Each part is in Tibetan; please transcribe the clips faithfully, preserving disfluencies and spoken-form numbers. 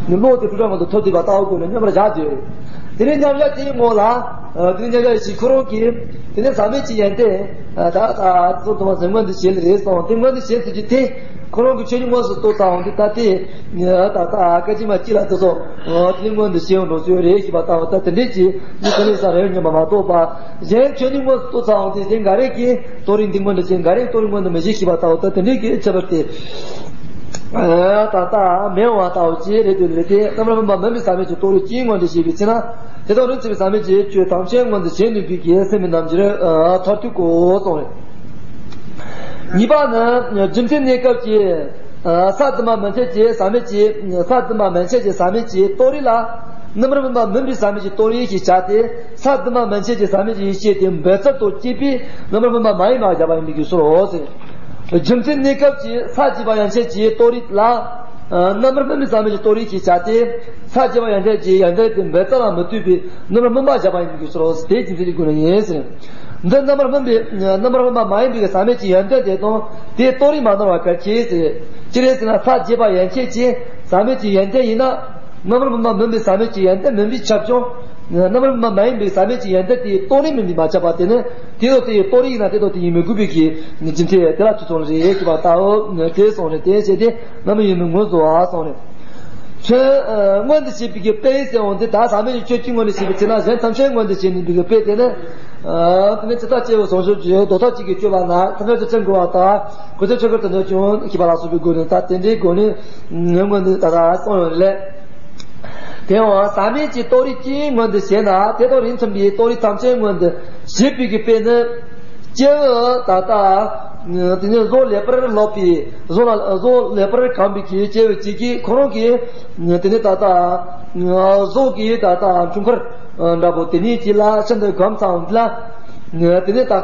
ནི་བློ་དེ་དྲུག་སྒྲ་མངོན་དུ་ཐོབ་བསྡད་པ་ལྟ་བུ་སྒོ་ནས་མཉམ་པར་བཞག་བྱས། དེ་ནས་མཉམ་བཞག་དེའི་ངོ་ལ། དེ་ནས་མཉམ་བཞག་ཡེ་ཤེས་ཁོ་རང་གིས། དེ་ནས་ཟག་མེད་ཀྱི་ཡོན་ཏན། ད་ད་གཙོ་དུ་མ་ཟེར་མངོན་དུ་བྱེད་ལེ་རེད་སོང་། དེ་མངོན་དུ་བྱེད་ཟེར་རྒྱུ་དེ། ཁོ་རང་གི་ཆོས་ཉིད་དངོས་སུ་རྟོགས་ཚར་འོང་དུས་ད་དེ། ད་ད་སྐད་ཅིག་མ་གཅིག་ལ་དེ་ཚོ། དེ་ནས་མངོན་དུ་བྱེད་འོང་འགྲོ་སྲོལ་རེད་ཞེས་པ་ལྟ་བུ་ད་དེ་འདྲས་ཀྱི་མི་དེ་ནས་ས་རེ་ཉམས་པ་མ་གཏོགས་པ། གཞན་ཆོས་ཉིད་དངོས་སུ་རྟོགས་ཚར་འོང་དུས་གཞན་འགའ་རེ་གིས་རྟོགས་རིགས་འདི་མངོན་དུ་བྱེད། འགའ་རེས་རྟོགས་རིགས་མངོན་དུ་མི་བྱེད་ཞེས་པ་ལྟ་བུ་ད་དེ་འདྲས་ཀྱི་ཁྱད་པར་དེ། ད་ལྟ་མེད་པ་ལྟ་བུ་ཅིག་རེད་འདུག་ལས་དེ་རྣམ་པར་སྨིན་པ་མིན་པའི་ཟག་མེད་ཀྱི་རྟོགས་རིགས་ཀྱིས་མངོན་དུ་བྱེད་པའི་ཕྱིར་ན། དེ་དང་རིང་ཚེ་བའི་ཟག་མེད་ཀྱི་ཆོས་ཐམས་ཅད་མངོན་དུ་བྱེད་ནུས་པའི་གི་སེམས་མི་རྣམས་ཀྱི་མཐར་ཐུག་གོ་གསུངས་རེད། གཉིས་པ་ནི་རྒྱུ་མཚན་གནས་སྐབས་ཀྱི་ས་དུ་མ་མན་ཆད་ཀྱི་ཟག་མེད་ཀྱི་ས་དུ་མ་མན་ཆད་ཀྱི་ཟག་མེད་ཀྱི་རྟོགས་རིགས་ལ་རྣམ་པར་སྨིན་པ་མིན་པའི་ཟག་མེད་ཀྱི་རྟོགས་རིགས་ཞེས་བྱ་སྟེ། ས་དུ་མ་མན་ཆད་ཀྱི་ཟག་མེད་ཀྱི་ཡེ་ཤེས་དེ་འབད་རྩལ་དང་བཅས་པའི་རྣམ་པར་སྨིན་པ་མ་ཡིན་པར་བཞག་པ་ཡིན་པའི་གི་ཕྱིར་རོ་ཟེར། རྒྱུ་མཚན་གནས་སྐབས་ཀྱི་ས་བཅད་པ་ཡན་ཆད་ཀྱི་རྟོགས་རིགས་ལ། རྣམ་པར་སྨིན་པའི་ཟག་མེད་ཀྱི་རྟོགས་རིགས་ཀྱི་ཆ་སྟེ། ས་བཅད་པ་ཡན་ཆད་ཀྱི་ཡོན་ཏན་དེ་འབད་རྩལ་ལ་མི་ལྟོས་པའི་རྣམ་པར་སྨིན་པ་བཞག་པ་ཡིན་པའི་གི་ཕྱིར་རོ། དེའི་རྒྱུ་མཚན་གྱི་སྒོ་ནས་ཡིན་ཟེར། འདི་རྣམ་པར་སྨིན་པའི་རྣམ་པར་སྨིན་པ་མ་ཡིན་པའི་ཟག་མེད་ཀྱི་ཡོན་ཏན་དེ་དང་དེའི་རྟོགས་རིགས་མ་ནོར་བ་གལ་ཆེ་ཟེར། ཅི་རེད་ཟེར་ན་ས་བཅད་པ་ཡན་ཆད་ཀྱི་ཟག་མེད་ཀྱི་ཡོན་ཏན་ཡིན་ན། རྣམ་པར་སྨིན་པ་མིན་པའི་ཟག་མེད་ཀྱི་ཡོན་ཏན་མིན་པས་ཁྱབ་ཀྱང་། རྣམ་པར་སྨིན་པ་མ་ཡིན་པའི་ཟག་མེད་ཀྱི་ཡོན་ཏན་དེའི་རྟོགས་རིགས་མིན་པས་མ་ཁྱབ་པ་དེ་ནི། དེ་དང་དེ་ཡི་རྟོགས་རིགས་ཡིན་ན་དེ་དང་དེ་ཡིན་མི་དགོས་པའི་གི་རྒྱུ་མཚན་དེ་ལ་ཐུག་སོང་རེད་ཅེས་པ་ལྟ་བུ་དེ་སོང་རེད། དེ་བྱས་ཏེ་རྣམ་སྨིན་ཡིན་མིན་ངོས་བཟུང་བ་སོང་རེད། ཁྱོད་མངོན་དུ་བྱེད་པའི་གི་དཔེ་ཟེར་འོང་དེ་ད་ཟག་མེད་ཀྱི་ཆོས་ཀྱིས་མངོན་དུ་བྱེད་པའི་ཚེ་ན་གཞན་ཐམས་ཅད་མངོན་དུ་བྱེད་ནུས་པའི་གི་དཔེ་དེ་ནི། དེ་ནི་ཇི་ལྟར་སྐྱེ་བོ་བཟང་སྤྱོད་ཀྱི་ལྡོག་ཐབས་གཅིག་གིས་སྤྱོད་པ་ན་ཐམས་ཅད་ཀྱི་སེམས་འགུལ་བ་དང་གོ་ཆ་ཆོས་སྐུར་དུ་འདོད་ཀྱང་ཤེས་པ་ལ་སོགས་པའི་སྒོ་ནས་ད་དེ་འདྲའི་སྒོ་ནས་མངོན་དུ་ད་ལྟ་སོང་ཡོད་རེད། དེའང་ཟག་མེད་ཀྱི་རྟོགས་རིགས་ཀྱིས་མངོན་དུ་བྱས་ན་དེ་དང་རིགས་མཐུན་པའི་རྟོགས་རིགས་ཐམས་ཅད་མངོན་དུ་བྱེད་པའི་གི་དཔེ་ནི། སྐྱེ་བོ་ད་ལྟ། དེ་ནས་གཟུགས་ལེགས་པར་ལོག་པའི་གཟུགས་ལ་གཟུགས་ལེགས་པར་གང་བའི་གི་སྐྱེ་བོ་གཅིག་གིས་ཁོ་རང་གིས། དེ་ནས་ད་ལྟ། གཟུགས་ཀྱི་ད་ལྟ་འཁྲུལ་འཁོར་འདྲ་པོ་དེ་ཉིད་ཀྱི་ལ་ཤིན་ཏུ་གོམས་ཚང་ལ། དེ་ནས་ད་ལྟ།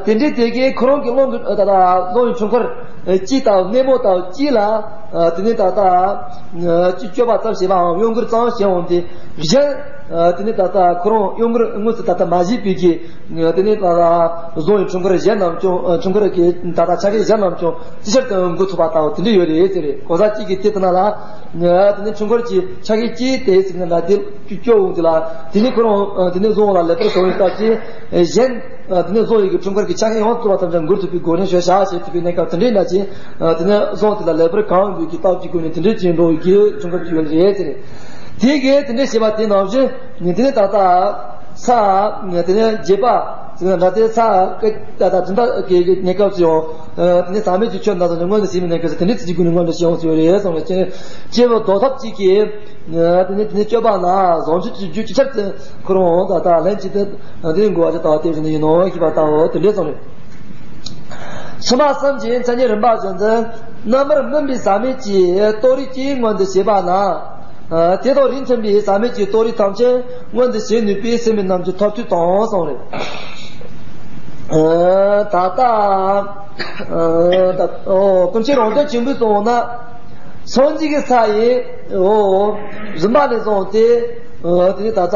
དེ་འདྲའི་དེ་གའི་ཁོ་རང་གི་ཀློང་གི་ད་ལྟ་གཟུགས་ཀྱི་འཁྲུལ་འཁོར་གཅིག་དང་གནས་མོ་དང་གཅིག་ལ། དེ་ནས་ད་ལྟ། སྤྱི་སྤྱོད་པ་ཙམ་བྱས་པའམ་གཡོ་འགུལ་ཙམ་བྱས་འོང་དེ། གཞན། དེ་ནས་ད་ལྟ་ཁོ་རང་གཡོ་འགུལ་དངོས་སུ་ད་ལྟ་མ་བྱས་པའི་གི། དེ་ནས་ད་ལྟ་གཟུགས་ཀྱི་འཁྲུལ་འཁོར་གཞན་རྣམས་ཀྱང་འཁྲུལ་འཁོར་གྱི་ད་ལྟ་ཆ་ཤས་གཞན་རྣམས་ཀྱང་ཅི་ཕྱིར་དུ་འགོད་ཐུབ་པ་ལྟ་བུ་དེ་འདྲ་ཡོད་རེད་ཟེར་རེད། གོ་ས་གཅིག་གི་དེ་ལྟ་ན་ལ། དེ་ནས་འཁྲུལ་འཁོར་གྱི་ཆ་ཤས་གཅིག་དེ་ཟེར་ན་ལ་དེ་སྐྱོ་འོང་དེ་ལ་དེ་ནས་ཁོ་རང་དེ་ནས་གཟུགས་ལ་ལེགས་པར་གོམས་པའི་སྟབས་ཀྱིས་གཞན། དེ་ནས་གཟུགས་ཡིད་ཀྱི་འཁྲུལ་འཁོར་གྱི་ཆ་ཤས་ཡོངས་སུ་རྫོགས་པ་ཐམས་ཅད་འགུལ་ཐུབ་པའི་སྒོ་ནས་ཞོད་ཤག་བྱེད་ཐུབ་པའི་གནས་སྐབས་དེ་འདྲའི་ནང་བཞིན། དེ་ནས་གཟུགས་དེ་ལ་ལེགས་པར་གོམས་པའི་གི་སྟབས་ཀྱི་སྒོ་ནས་དེ་འདྲའི་ཅན་འགྲོ་བའི་གི་འཁྲུལ་འཁོར་གྱི་ཡོད་རེད་ཟེར། དེ་གས་དེ་འདྲའི་བྱེད་པ་དེ་ནང་བཞིན། དེ་ནས་ད་ལྟ། ས། དེ་ནས་རྒྱས་པ། དེ་ནས་འདྲ་སྟེ་ས། ད་ལྟ་དེ་འདྲ་གི་གནས་སྐབས་སུ་ཡང་། དེ་ནས་ཟག་མེད་ཀྱི་ཆོས་འདི་དག་ནི་མངོན་དུ་བྱེད་མི་ནུས་པའི་སྐབས་སུ་དེ་འདྲའི་ཚིག་གི་སྒོ་ནས་མངོན་དུ་བྱེད་འོང་ཟེར་བ་རེད་གསུངས་ནས་སྐྱེ་བོ་ལྡོག་ཐབས་གཅིག་གིས། དེ་ནས་དེ་ནས་སྤྱོད་པ་ན་བཟང་སྤྱོད་ཀྱི་རྒྱུ་ཅིག་ཆར་དུ་ཁོ་རང་ད་ལྟ་ལྷན་ཅིག་ཏུ་དེ་ནས་འགོ་བ་ཅིག་ལྟ་བ་དེ་བཞིན་དུ་ཡིན་ནོ་ཞེས་པ་ལྟ་བུ་དེ་འདྲས་གསུངས་རེད། ཕྱི་མ་གསུམ་གྱི་མཚན་ཉིད་རིམ་པ་བཞིན་དུ་རྣམ་པར་སྨིན་པའི་ཟག་མེད་ཀྱི་རྟོགས་རིགས་ཀྱིས་མངོན་དུ་བྱེད་པ་ན། དེ་དང་རིགས་མཐུན་པའི་ཟག་མེད་ཀྱི་རྟོགས་རིགས་ཐམས་ཅད་མངོན་དུ་བྱེད་ནུས་པའི་སེམས་རྣམས་ཀྱི་མཐར་ཐུག་དང་གསུངས་རེད། ད་ལྟ། ཀུན་མཁྱེན་རང་དོན་ཆེན་པོས་གསུངས་ན། སངས་རྒྱས་ཀྱི་ས་ཡི། འོ། རིམ་པ་ནས་བཟུང་སྟེ། དེ་ནས་ད་ལྟ་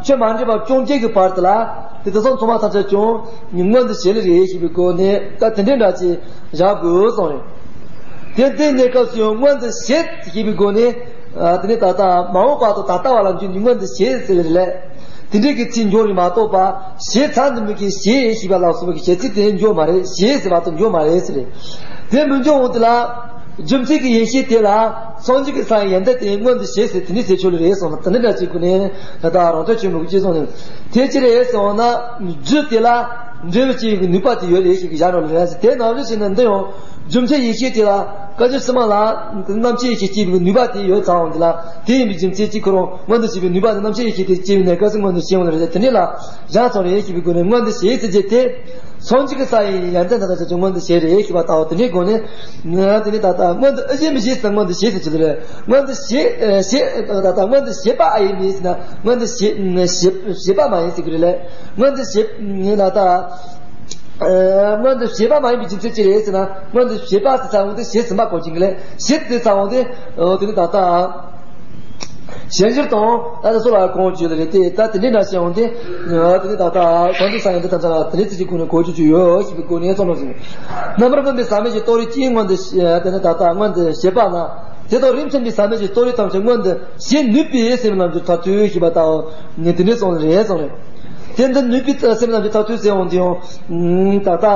ཆོས་མ་འདྲེས་པ་བཅོ་བརྒྱད་ཀྱི་བར་དུ་ལ། དེ་དེ་སོང་ཚང་མ་ཐམས་ཅད་ཀྱང་མངོན་དུ་བྱེད་ལེ་རེད་ཞེས་པའི་སྒོ་ནས་ད་དེ་འདྲའི་འདྲ་ཅིག་བཞག་དགོས་གསུངས་རེད། དེ་དེ་གནས་སྐབས་སུ་ཡང་མངོན་དུ་བྱེད་ཞེས་པའི་སྒོ་ནས། དེ་ནས་ད་ལྟ་མ་འོངས་པ་དང་ད་ལྟ་བ་ལ་འཇུག་ནས་མངོན་དུ་བྱེད་ཟེར་ལེ་རེད། དེ་འདྲའི་གི་ཚིག་འབྱོར་རེད་མ་གཏོགས་པ། བྱེད་ཚར་འདི་མོ་གི་བྱེད་ཞེས་པ་ལ་སོགས་པའི་བྱེད་ཚིག་དེ་འབྱོར་མ་རེད། བྱེད་ཟེར་བ་དང་འབྱོར་མ་རེད་ཟེར། དེ་མི་འབྱོར་འོང་དེ་ལ། རྒྱུ་མཚན་གྱི་ཡེ་ཤེས་དེ་ལ། སངས་རྒྱས་ཀྱི་ས་ཡི་ཡོན་ཏན་དེ་མངོན་དུ་བྱེད་ཟེར་དེ་ནི་ཟེར་ཆོག་ལེ་རེད་གསུངས་ན་དེ་འདྲ་འདྲ་ཅིག་གུ་ནས་ད་ལྟ་རང་དོན་ཆེན་མོ་གི་ཅི་གསུངས་ནས། དེ་ཅི་རེད་གསུངས་ན། རྒྱུ་དེ་ལ་འབྲས་བུ་སྐྱེ་ཡི་ནུས་པ་དེ་ཡོད་རེད་ཞེས་བཞག་རོགས་ལེ་རེད་ཟེར། དེ་ནང་བཞིན་བྱས་ན་འདི་ཡང་། རྒྱུ་མཚན་ཡེ་ཤེས་དེ་ལ་སྐད་ཅིག་ཕྱི་མ་ལ་རྣམ་ཤེས་ཡེ་ཤེས་སྐྱེས་པའི་ནུས་པ་དེ་ཡོད་ཚར་འོང་དེ་ལ་དེ་ཡིན་པའི་རྒྱུ་མཚན་གཅིག་ཁོ་རང་མངོན་དུ་བྱེད་པའི་ནུས་པ་དེ་རྣམ་ཤེས་ཡེ་ཤེས་དེ་སྐྱེས་པའི་གནས་སྐབས་སུ་མངོན་དུ་བྱེད་འོང་ལ་རེད། དེ་འདྲ་ལ་བཞག་ཚར་རེད་ཞེས་པའི་སྒོ་ནས་མངོན་དུ་བྱེད་ཟེར་རྒྱུ་དེ་སངས་རྒྱས་ཀྱི་ས་ཡི་ཡོན་ཏན་དེ་དག་ཆ་ཆུང་མངོན་དུ་བྱེད་རེད་ཞེས་པ་ལྟ་བུ་དེ་འདྲའི་སྒོ་ནས་དེ་ནི་ད་ལྟ་མངོན་དུ་ཨེ་ཡིན་མི་ཤེས་ཟེར་མངོན་དུ་བྱེད་ཟེར་གྱི་རེད། མངོན་དུ་བྱེད་བྱེད་ད་ལྟ་མངོན་དུ་བྱེད་པ་ཨེ་ཡིན་མི་ཟེར་ན་མངོན་དུ་བྱེད་བྱེད་བྱེད་པ་མ་ཡིན་ཟེར་གྱི་རེད་ལས། མངོན་དུ་བྱེད་ད་ལྟ། སྔོན་དུ་བྱེད་པ་མ་ཡིན་པའི་རྒྱུ་མཚན་ཅི་རེད་ཟེར་ན། སྔོན་དུ་བྱེད་པ་ཟེར་ཚར་འོང་དུས་བྱེད་ཟིན་པ་གོ་གྱིན་གི་ལས། བྱེད་ཟེར་ཚར་འོང་དུས། འོ་དེ་ནི་ད་ལྟ། གཞན་བཞིར་དང་ད་ལྟ་སོགས་ལ་གོང་བརྗོད་རེད་དེ། ད་དེ་འདྲའི་ན་བྱས་འོང་དུས། དེ་ནི་ད་ལྟ་གང་དུ་ས་ཡོང་དུས་ད་ལྟ་དེ་ནི་ཚིག་གི་སྒོ་ནས་གོ་རྒྱུ་ཅིག་ཡོད་ཞེས་པའི་སྒོ་ནས་གསུངས་ལོ་ཟིན། རྣམ་པར་སྨིན་པའི་ཟག་མེད་ཀྱི་རྟོགས་རིགས་ཀྱིས་སྔོན་དུ་དེ་ནི་ད་ལྟ་སྔོན་དུ་བྱེད་པ་ན། དེ་དང་རིམ་མཐུན་པའི་ཟག་མེད་ཀྱི་རྟོག་རིས་ཐམས་ཅད་མངོན་དུ་བྱེད་ནུས་པའི་སེམས་རྣམ་འགྱུར་མཐར་ཐུག་ཞེས་པ་ལྟ་བུ་ནི་དེ་འདྲའི་གསུངས་རེད་གསུངས་རེད། དེ་འདི་ནུས་པའི་སེམས་རྣམ་འགྱུར་མཐར་ཐུག་ཟེར་འོང་དུས་ཡང་ད་ལྟ།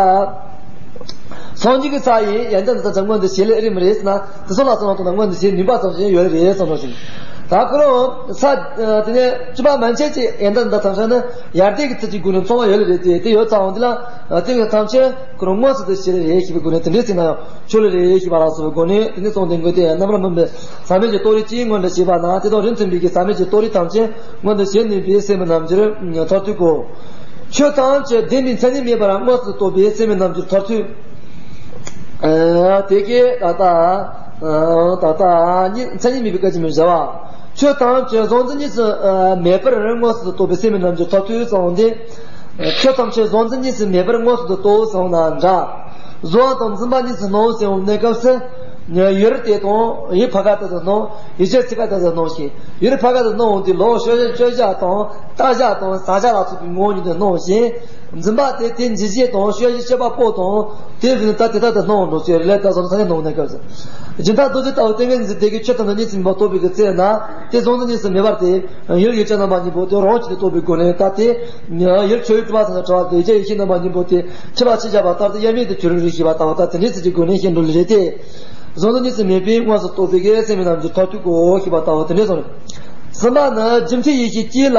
སངས་རྒྱས་ཀྱི་ས་ཡི་ཡོན་ཏན་འདི་ཙམ་མངོན་དུ་བྱེད་ལས་རིམ་རེད་ཟེར་ན་དེ་སོགས་ལ་སོགས་ལ་མངོན་དུ་བྱེད་ནུས་པ་ཙམ་ཞིག་ཡོད་རེད་གསུངས་རོགས་ཞིང་། ད་ཁོ་རང་ས་དེ་ནས་བཅུ་པ་མན་ཆད་ཀྱི་ཡོན་ཏན་འདི་ཐམས་ཅད་ནི་ཡར་ལྡན་གྱི་ཚུལ་གྱི་སྒོ་ནས་ཚང་བ་ཡོད་ལེ་རེད་དེ། དེ་ཡོད་ཙང་འོང་དེ་ལ་དེ་ཡོད་ཐམས་ཅད་ཁོ་རང་མངོན་སུམ་དུ་བྱེད་ལེ་རེད་ཞེས་པའི་སྒོ་ནས་དེ་འདྲའི་ཚིག་ན་ཡང་ཆོག་ལེ་རེད་ཞེས་པ་ལ་སོགས་པའི་སྒོ་ནས་དེ་ནས་གསུངས་ཏེ་འགོད་དེ་རྣམ་པར་སྨིན་པའི་ཟག་མེད་ཀྱི་རྟོག་རིས་ཀྱིས་མངོན་དུ་བྱས་པ་ན་དེ་དང་རིམ་མཐུན་པའི་གི་ཟག་མེད་ཀྱི་རྟོག་རིས་ཐམས་ཅད་མངོན་དུ་བྱེད་ནུས་པའི་སེམས་རྣམ་འགྱུར་མཐར་ཐུག་གོ། ཆོས་ཐམས་ཅད་བདེན་པའི་མཚན་ཉིད་མེད་པར་དངོས་སུ་རྟོགས་པའི་སེམས་རྣམ་འགྱུར་མཐར་ཐུག་དེ་གའི་ད་ལྟ་ད་ལྟ་མཚན་ཉིད་མེད་པའི་སྐད་ཅིག་མི་བྱ་བ། ཆོས་ཐམས་ཅད་གཟུང་འཛིན་གཉིས་སུ་མེད་པར་དངོས་སུ་རྟོགས་པའི་སེམས་རྣམ་འགྱུར་མཐར་ཐུག་གསུངས་ཏེ། ཆོས་ཐམས་ཅད་གཟུང་འཛིན་གཉིས་སུ་མེད་པར་དངོས་སུ་རྟོགས་གསུངས་ན་འདྲ། གཟུང་བ་དང་འཛིན་པ་གཉིས་སུ་སྣང་ཟེར་བའི་གནས་སྐབས་སུ། ཡུལ་དེ་དང་ཡུལ་ཕ་ག་ཏུ་སྣང་། ཡུལ་ཅན་ཚིག་ཁ་ཏུ་སྣང་ཞིང་། ཡུལ་ཕ་ག་ཏུ་སྣང་འོང་དུས་ལོག་སྤྱོད་བཞག་དང་ལྟ་བཞག་དང་ཟག་བཞག་ལ་སོགས་པའི་ངོ་བོ་ཉིད་དུ་སྣང་ཞིང་། འཛིན་པ་དེ་དེ་འཇིག་བྱེད་དང་སྤྱོད་བཞག་སྤྱོད་པ་པོ་དང་དེ་བཞིན་ད་དེ་ལྟར་དུ་སྣང་བ་འགྲོ་ཚུལ་ལས་ད་གཟུང་འཛིན་ཐ་སྙད་སྣང་གནས་སྐབས་སུ། སྦྱིན་བདག་རྡོ་རྗེ་ལྟ་བུ་ཏིང་ངེ་འཛིན་དེ་གའི་ཆོས་ཐམས་ཅད་གཉིས་སུ་མེད་པར་རྟོགས་པའི་གི་ཚེ་ན་དེ་གཟུང་འཛིན་གཉིས་སུ་མེད་པར་ཏེ། ཡུལ་ཡུལ་ཅན་རྣམ་པ་གཉིས་པོ་དེ་རང་གཅིག་ཏུ་རྟོགས་པའི་སྒོ་ནས་ད་དེ། ཡུལ་ཆོས་ཡུལ་སྤྲུལ་པ་ཚང་ལ་བྲལ་བ་དེ་ཡུལ་ཅན་ཡེ་ཤེས་རྣམ་པ་གཉིས་པོ་དེ་ཕྱི་ལ་ཕྱི་བཞག་པ་ལྟར་དུ་དབྱེར་མེད་དུ་གྱུར་རིགས་ཞེས་པ་ལྟ་བུ་ད་དེ་འདྲའི་ཚུལ་གྱི་སྒོ་ནས་ཤེས་འགྲོ་ལེ་རེད་དེ། གཟུང་འཛིན་གཉིས་སུ་མེད་པའི་དངོས་སུ་རྟོགས་པའི་གི་སེམས་རྣམ་འགྱུར་མཐར་ཐུག་གོ་ཞེས་པ་ལྟ་བུ་དེ་འདྲའི་གསུངས་རེད། གསུམ་པ་ནི་རྒྱུ་མཚན་ཡེ་ཤེས་གཅིག་ལ་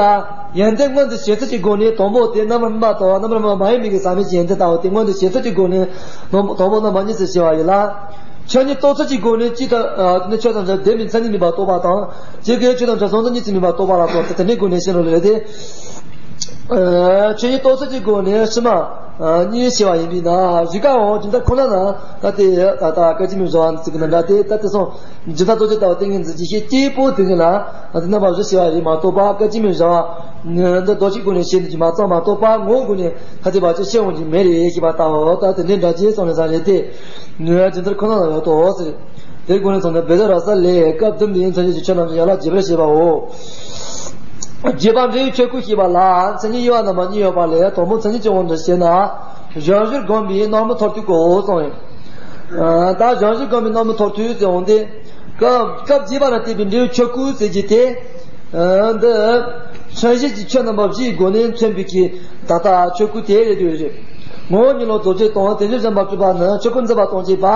ཡོན་ཏན་མངོན་དུ་བྱེད་ཚུལ་གྱི་སྒོ་ནས་དང་པོ་དེ་རྣམ་པར་སྨིན་པ་དང་རྣམ་པར་སྨིན་པ་མ་ཡིན་པའི་གི་ཟག་མེད་ཀྱི་ཡོན་ཏན་ལྟ་བུ་དེ་མངོན་དུ་བྱེད་ཚུལ་གྱི་སྒོ་ནས་དང་པོ་དང་པོ་རྣམ་པ་གཉིས་སུ་ཕྱེ་བ་ཡིན་ལ། ཆོས་ཉིད་རྟོགས་ཚུལ་གྱི་སྒོ་ནས་གཅིག་དང་། དེ་ནི་ཆོས་ཐམས་ཅད་བདེན་པའི་མཚན་ཉིད་མིན་པར་རྟོགས་པ་དང་། གཅིག་གིས་ཆོས་ཐམས་ཅད་གཟུང་འཛིན་གཉིས་སུ་མིན་པར་རྟོགས་པ་ལ་སོགས་ཏེ་དེ་འདྲའི་སྒོ་ནས་ཤེས་རོགས་ལེ་རེད་དེ། ཆོས་ཉིད་རྟོགས་ཚུལ་གྱི་སྒོ་ནས་ཕྱི་མ་གཉིས་ཕྱེ་བ་ཡིན་པས་ན་གཞི་ཀའང་སྦྱིན་བདག་ཁོ་ན་ན་ད་དེ་ད་ལྟ་སྐད་ཅིག་མའི་བཟོ་བ་ཚིག་གི་ནང་འདྲ་སྟེ་ད་དེ་སོང་སྦྱིན་བདག་རྡོ་རྗེ་ལྟ་བུ་ཏིང་ངེ་འཛིན་གྱི་ཤེས་སྐྱེས་པོ་དེ་ཉིད་ལ་ད་དེ་རྣམ་པ་བཞི་ཕྱེ་བ་རེད་མ་གཏོགས་པ་སྐད་ཅིག་མའི་བཟོ་བ་འདི་རྡོ་རྗེ་སྒོ་ནས་ཤེས་ནུས་ཀྱི་མ་ཚང་མ་གཏོགས་པ་ངོ་བོ་སྒོ་ནས་ད་དེ་བར་ཆད་ཤེས་འོང་གི་མེད་རེད་ཞེས་པ་ལྟ་བུ་ད་དེ་འདྲའི་འདྲ་ཅེས་གསུངས་ནས་ས་རེད་དེ། ནུས་པ་ཇི་ལྟར་ཁོ་ན་ལ་ཡོད་དོ་ཟེར། དེའི་སྒོ་ནས་མཚོན་ན་བེ་ད་ར་ས་ལས་སྐབས་བདུན་པའི་མཚན་ཉིད་ཀྱི་ཆོས་རྣམས་ཀྱི་ཡན་ལག་རྒྱས་པར་བཤད་པའོ། རྒྱས་པ་འབྲས་བུའི་ཆོས་སྐུ་ཞེས་པ་ལ་མཚན་ཉིད་དབྱེ་བ་རྣམ་པ་གཉིས་ཡོད་པ་ལས་དང་པོ་མཚན་ཉིད་ཀྱི་དབང་དུ་བྱས་ན། གཞོམ་གཞིག་བསྒོམས་པའི་སྣང་མུན་ཐོར་ཐུག་གོ་གསུངས་ཡོད། ད་གཞོམ་གཞིག་བསྒོམས་པའི་སྣང་མུན་ཐོར་ཐུག་ཟེར་འོང་སྟེ། སྐབས་སྐབས་རྒྱས་པ་ལ་བརྟེན་པའི་འབྲས་བུའི་ཆོས་སྐུ་ཟེར་གྱི་དེ། འདི། མཚོན་བྱེད་ཀྱི་ཆོས་རྣམ་པ་བཞིའི་སྒོ་ནས་མཚོན་པའི་གི་ད་ལྟ་ཆོས་སྐུ་དེ་རེད་འདོད་རེད། ངོ་བོ་ཉིད་ལ་རྡོ་རྗེ་དང་དེ་བཞིན་གཞན་པ་སྤྲུལ་པ་ནི་ཆོས་སྐུ་འཛིན་པ་དང་བཅས་པ།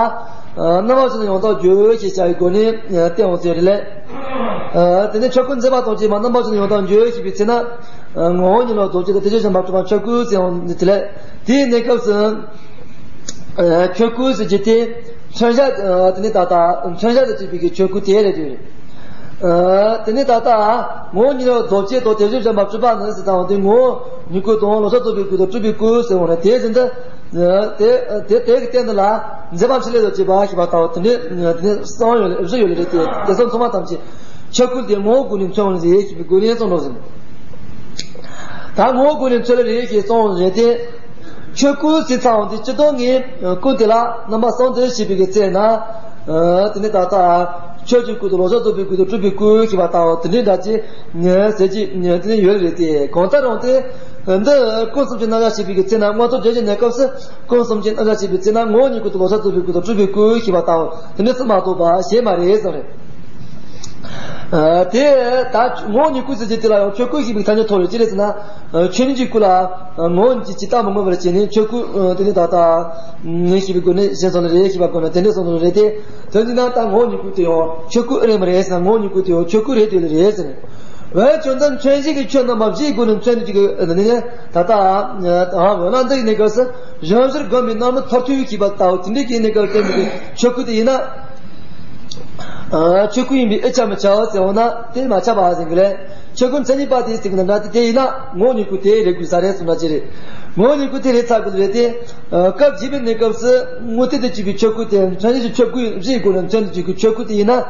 རྣམ་པ་བཞི་ནི་ཡང་དག་བརྗོད་ཅེས་བྱ་བའི་སྒོ་ནས་བསྟན་འོང་ཟེར་རེད་ལས། དེ་ནས་ཆོས་སྐུ་འཛིན་པ་དང་བཅས་པ་རྣམ་པ་བཞི་ནི་ཡང་དག་བརྗོད་ཅེས་པའི་ཚེ་ན། ངོ་བོ་ཉིད་ལ་རྡོ་རྗེ་དང་དེ་བཞིན་གཞན་པ་སྤྲུལ་པ་ཆོས་སྐུ་ཟེར་འོང་དེ་ལས། དེའི་གནས་སྐབས་སུ། ཆོས་སྐུ་ཟེར་གྱི་དེ། མཚོན་བྱ། དེ་ནི་ད་ལྟ་མཚོན་བྱ་དང་བཅས་པའི་གི་ཆོས་སྐུ་དེ་རེད་དེ། དེ་ནི་ད་ལྟ་ངོ་བོ་ཉིད་ལ་རྡོ་རྗེ་དང་དེ་བཞིན་གཞན་པ་སྤྲུལ་པ་ནི་ཟེར་དང་དེ་ངོ་བོ་ཉིད་སྐུ་དང་ལོག་ལྟ་རྫོགས་པའི་སྐུ་དང་སྤྲུལ་པའི་སྐུ་ཟེར་བ་ནི་དེ་བཞིན་དུ། དེ་དེ་དེ་གི་སྟེང་དུ་ལ་མཛད་པ་ཕྲིན་ལས་དང་བཅས་པ་ཞེས་པ་ལྟ་བུ་དེ་འདྲའི་དེ་གསུམ་ཡོད་བཞི་ཡོད་ལེ་རེད་དེ་དེ་གསུམ་ཚང་མ་ཐམས་ཅད་ཆོས་སྐུ་དེ་ངོ་བོ་སྒོ་ནས་མཚོན་ཡོང་ཟེར་ཞེས་པའི་སྒོ་ནས་གསུངས་འགྲོ་ཟིན། ད་ངོ་བོ་སྒོ་ནས་མཚོན་ལེ་རེད་ཞེས་གསུངས་རེད་དེ། ཆོས་སྐུ་ཟེར་ཚར་བ་དེ་སྤྱི་ལྡོག་ངས་སྐུ་དེ་ལ་རྣམ་པ་གསུམ་དུ་ཕྱེ་བའི་གི་ཚེ་ན། དེ་ནི་ད་ལྟ་ཆོས་ཀྱི་སྐུ་དང་ལོག་ལྟ་རྫོགས་པའི་སྐུ་དང་སྤྲུལ་པའི་སྐུ་ཞེས་པ་ལྟ་བུ་དེ་འདྲའི་འདྲ་ཅིག་ཟེར་གྱི་དེ་ནི་ཡོད་རེད་དེ་གང་ལྟར་རུང་སྟེ། འདི་ཀུན་གསུམ་གྱི་རྣམ་གཞག་ཞེས་པའི་གི་ཚེ་ན་མངོན་རྟོགས་རྒྱུད་ཀྱི་གནས་སྐབས་སུ་ཀུན་གསུམ་གྱི་རྣམ་གཞག་ཞེས་པའི་ཚེ་ན་ངོ་བོ་ཉིད་སྐུ་དང་ལོག་ལྟ་རྫོགས་པའི་སྐུ་དང་སྤྲུལ་པའི་སྐུ་ཞེས་པ་ལྟ་བུ་དེ་འདྲ་གསུམ་མ་གཏོགས་པ་གཞན་མ་རེད་གསུངས་རེད། དེ་ད་ངོ་བོ་ཉིད་སྐུ་ཟེར་གྱི་དེ་ལ་ཡང་ཆོས་སྐུ་ཞེས་པའི་ཐ་སྙད་ཐོབ་རེད་ཅི་རེད་ཟེར་ན། ཆོས་ཉིད་ཀྱི་སྐུ་ལ་ངོ་བོ་ཉིད་ཀྱི་ཇི་ལྟ་མི་མངོན་པར་བྱས་ནས་ཆོས་སྐུ་དེ་ནི་ད་ལྟ་ངས་ཞེས་པའི་སྒོ་ནས་གཞན་སོང་ལེ་རེད་ཞེས་པའི་སྒོ་ནས་དེ་འདྲ་སོང་ལེ་རེད་དེ། དོན་གྱིས་ན་ད་ངོ་བོ་ཉིད་སྐུ་དེ་ཡང་ཆོས་སྐུ་ཨེ་རེད་མ་རེད་ཟེར་ན་ངོ་བོ་ཉིད་སྐུ་དེ་ཡང་ཆོས་སྐུ་རེད་དེ་ལེ་རེད་ཟེར་ནས། འོན་ཀྱང་འདི་མཚོན་བྱེད་ཀྱི་ཆོས་རྣམ་པ་བཞིའི་སྒོ་ནས་མཚོན་ནས་ཀྱི་ནི་ད་ལྟ་འོ་ན་འདི་ཡིན་ནི་སྐབས་སུ་གཞོམ་གཞིག་བསྒོམས་པའི་སྣང་མུན་ཐོར་ཐུག་ཞེས་པ་ལྟ་བུ་དེ་འདྲའི་གི་གནས་སྐབས་བསྟན་པའི་ཆོས་སྐུ་དེ་ཡིན་ན། ཆོས་སྐུ་ཡིན་པས་ཨེ་ཆ་མི་ཆའོ་ཟེར་འོ་ན་དེ་མ་ཆགས་པ་ཟེར་གི་ལས། ཆོས་སྐུ་མཚན་ཉིད་པ་དེའི་ཚིག་ནི་འདྲ་སྟེ་དེ་ཡིན་ན་ངོ་བོ་ཉིད་སྐུ་དེ་རེད་དགོས་ས་རེད་གསུངས་ན་ཅི་རེད། ངོ་བོ་ཉིད་སྐུ་དེ་རེད་ཚར་དགོས་རེད་དེ། སྐབས་རྒྱས་པའི་གནས་སྐབས་སུ་དངོས་བསྟན་དུ་གྱུར་པའི་ཆོས་སྐུ་དེ་མཚན་ཉིད་ཀྱི་ཆོས་སྐུ་བཞིའི་སྒོ་ནས་མཚོན་དུ་གྱུར་པའི་ཆོས་སྐུ་དེ་ཡིན་ན།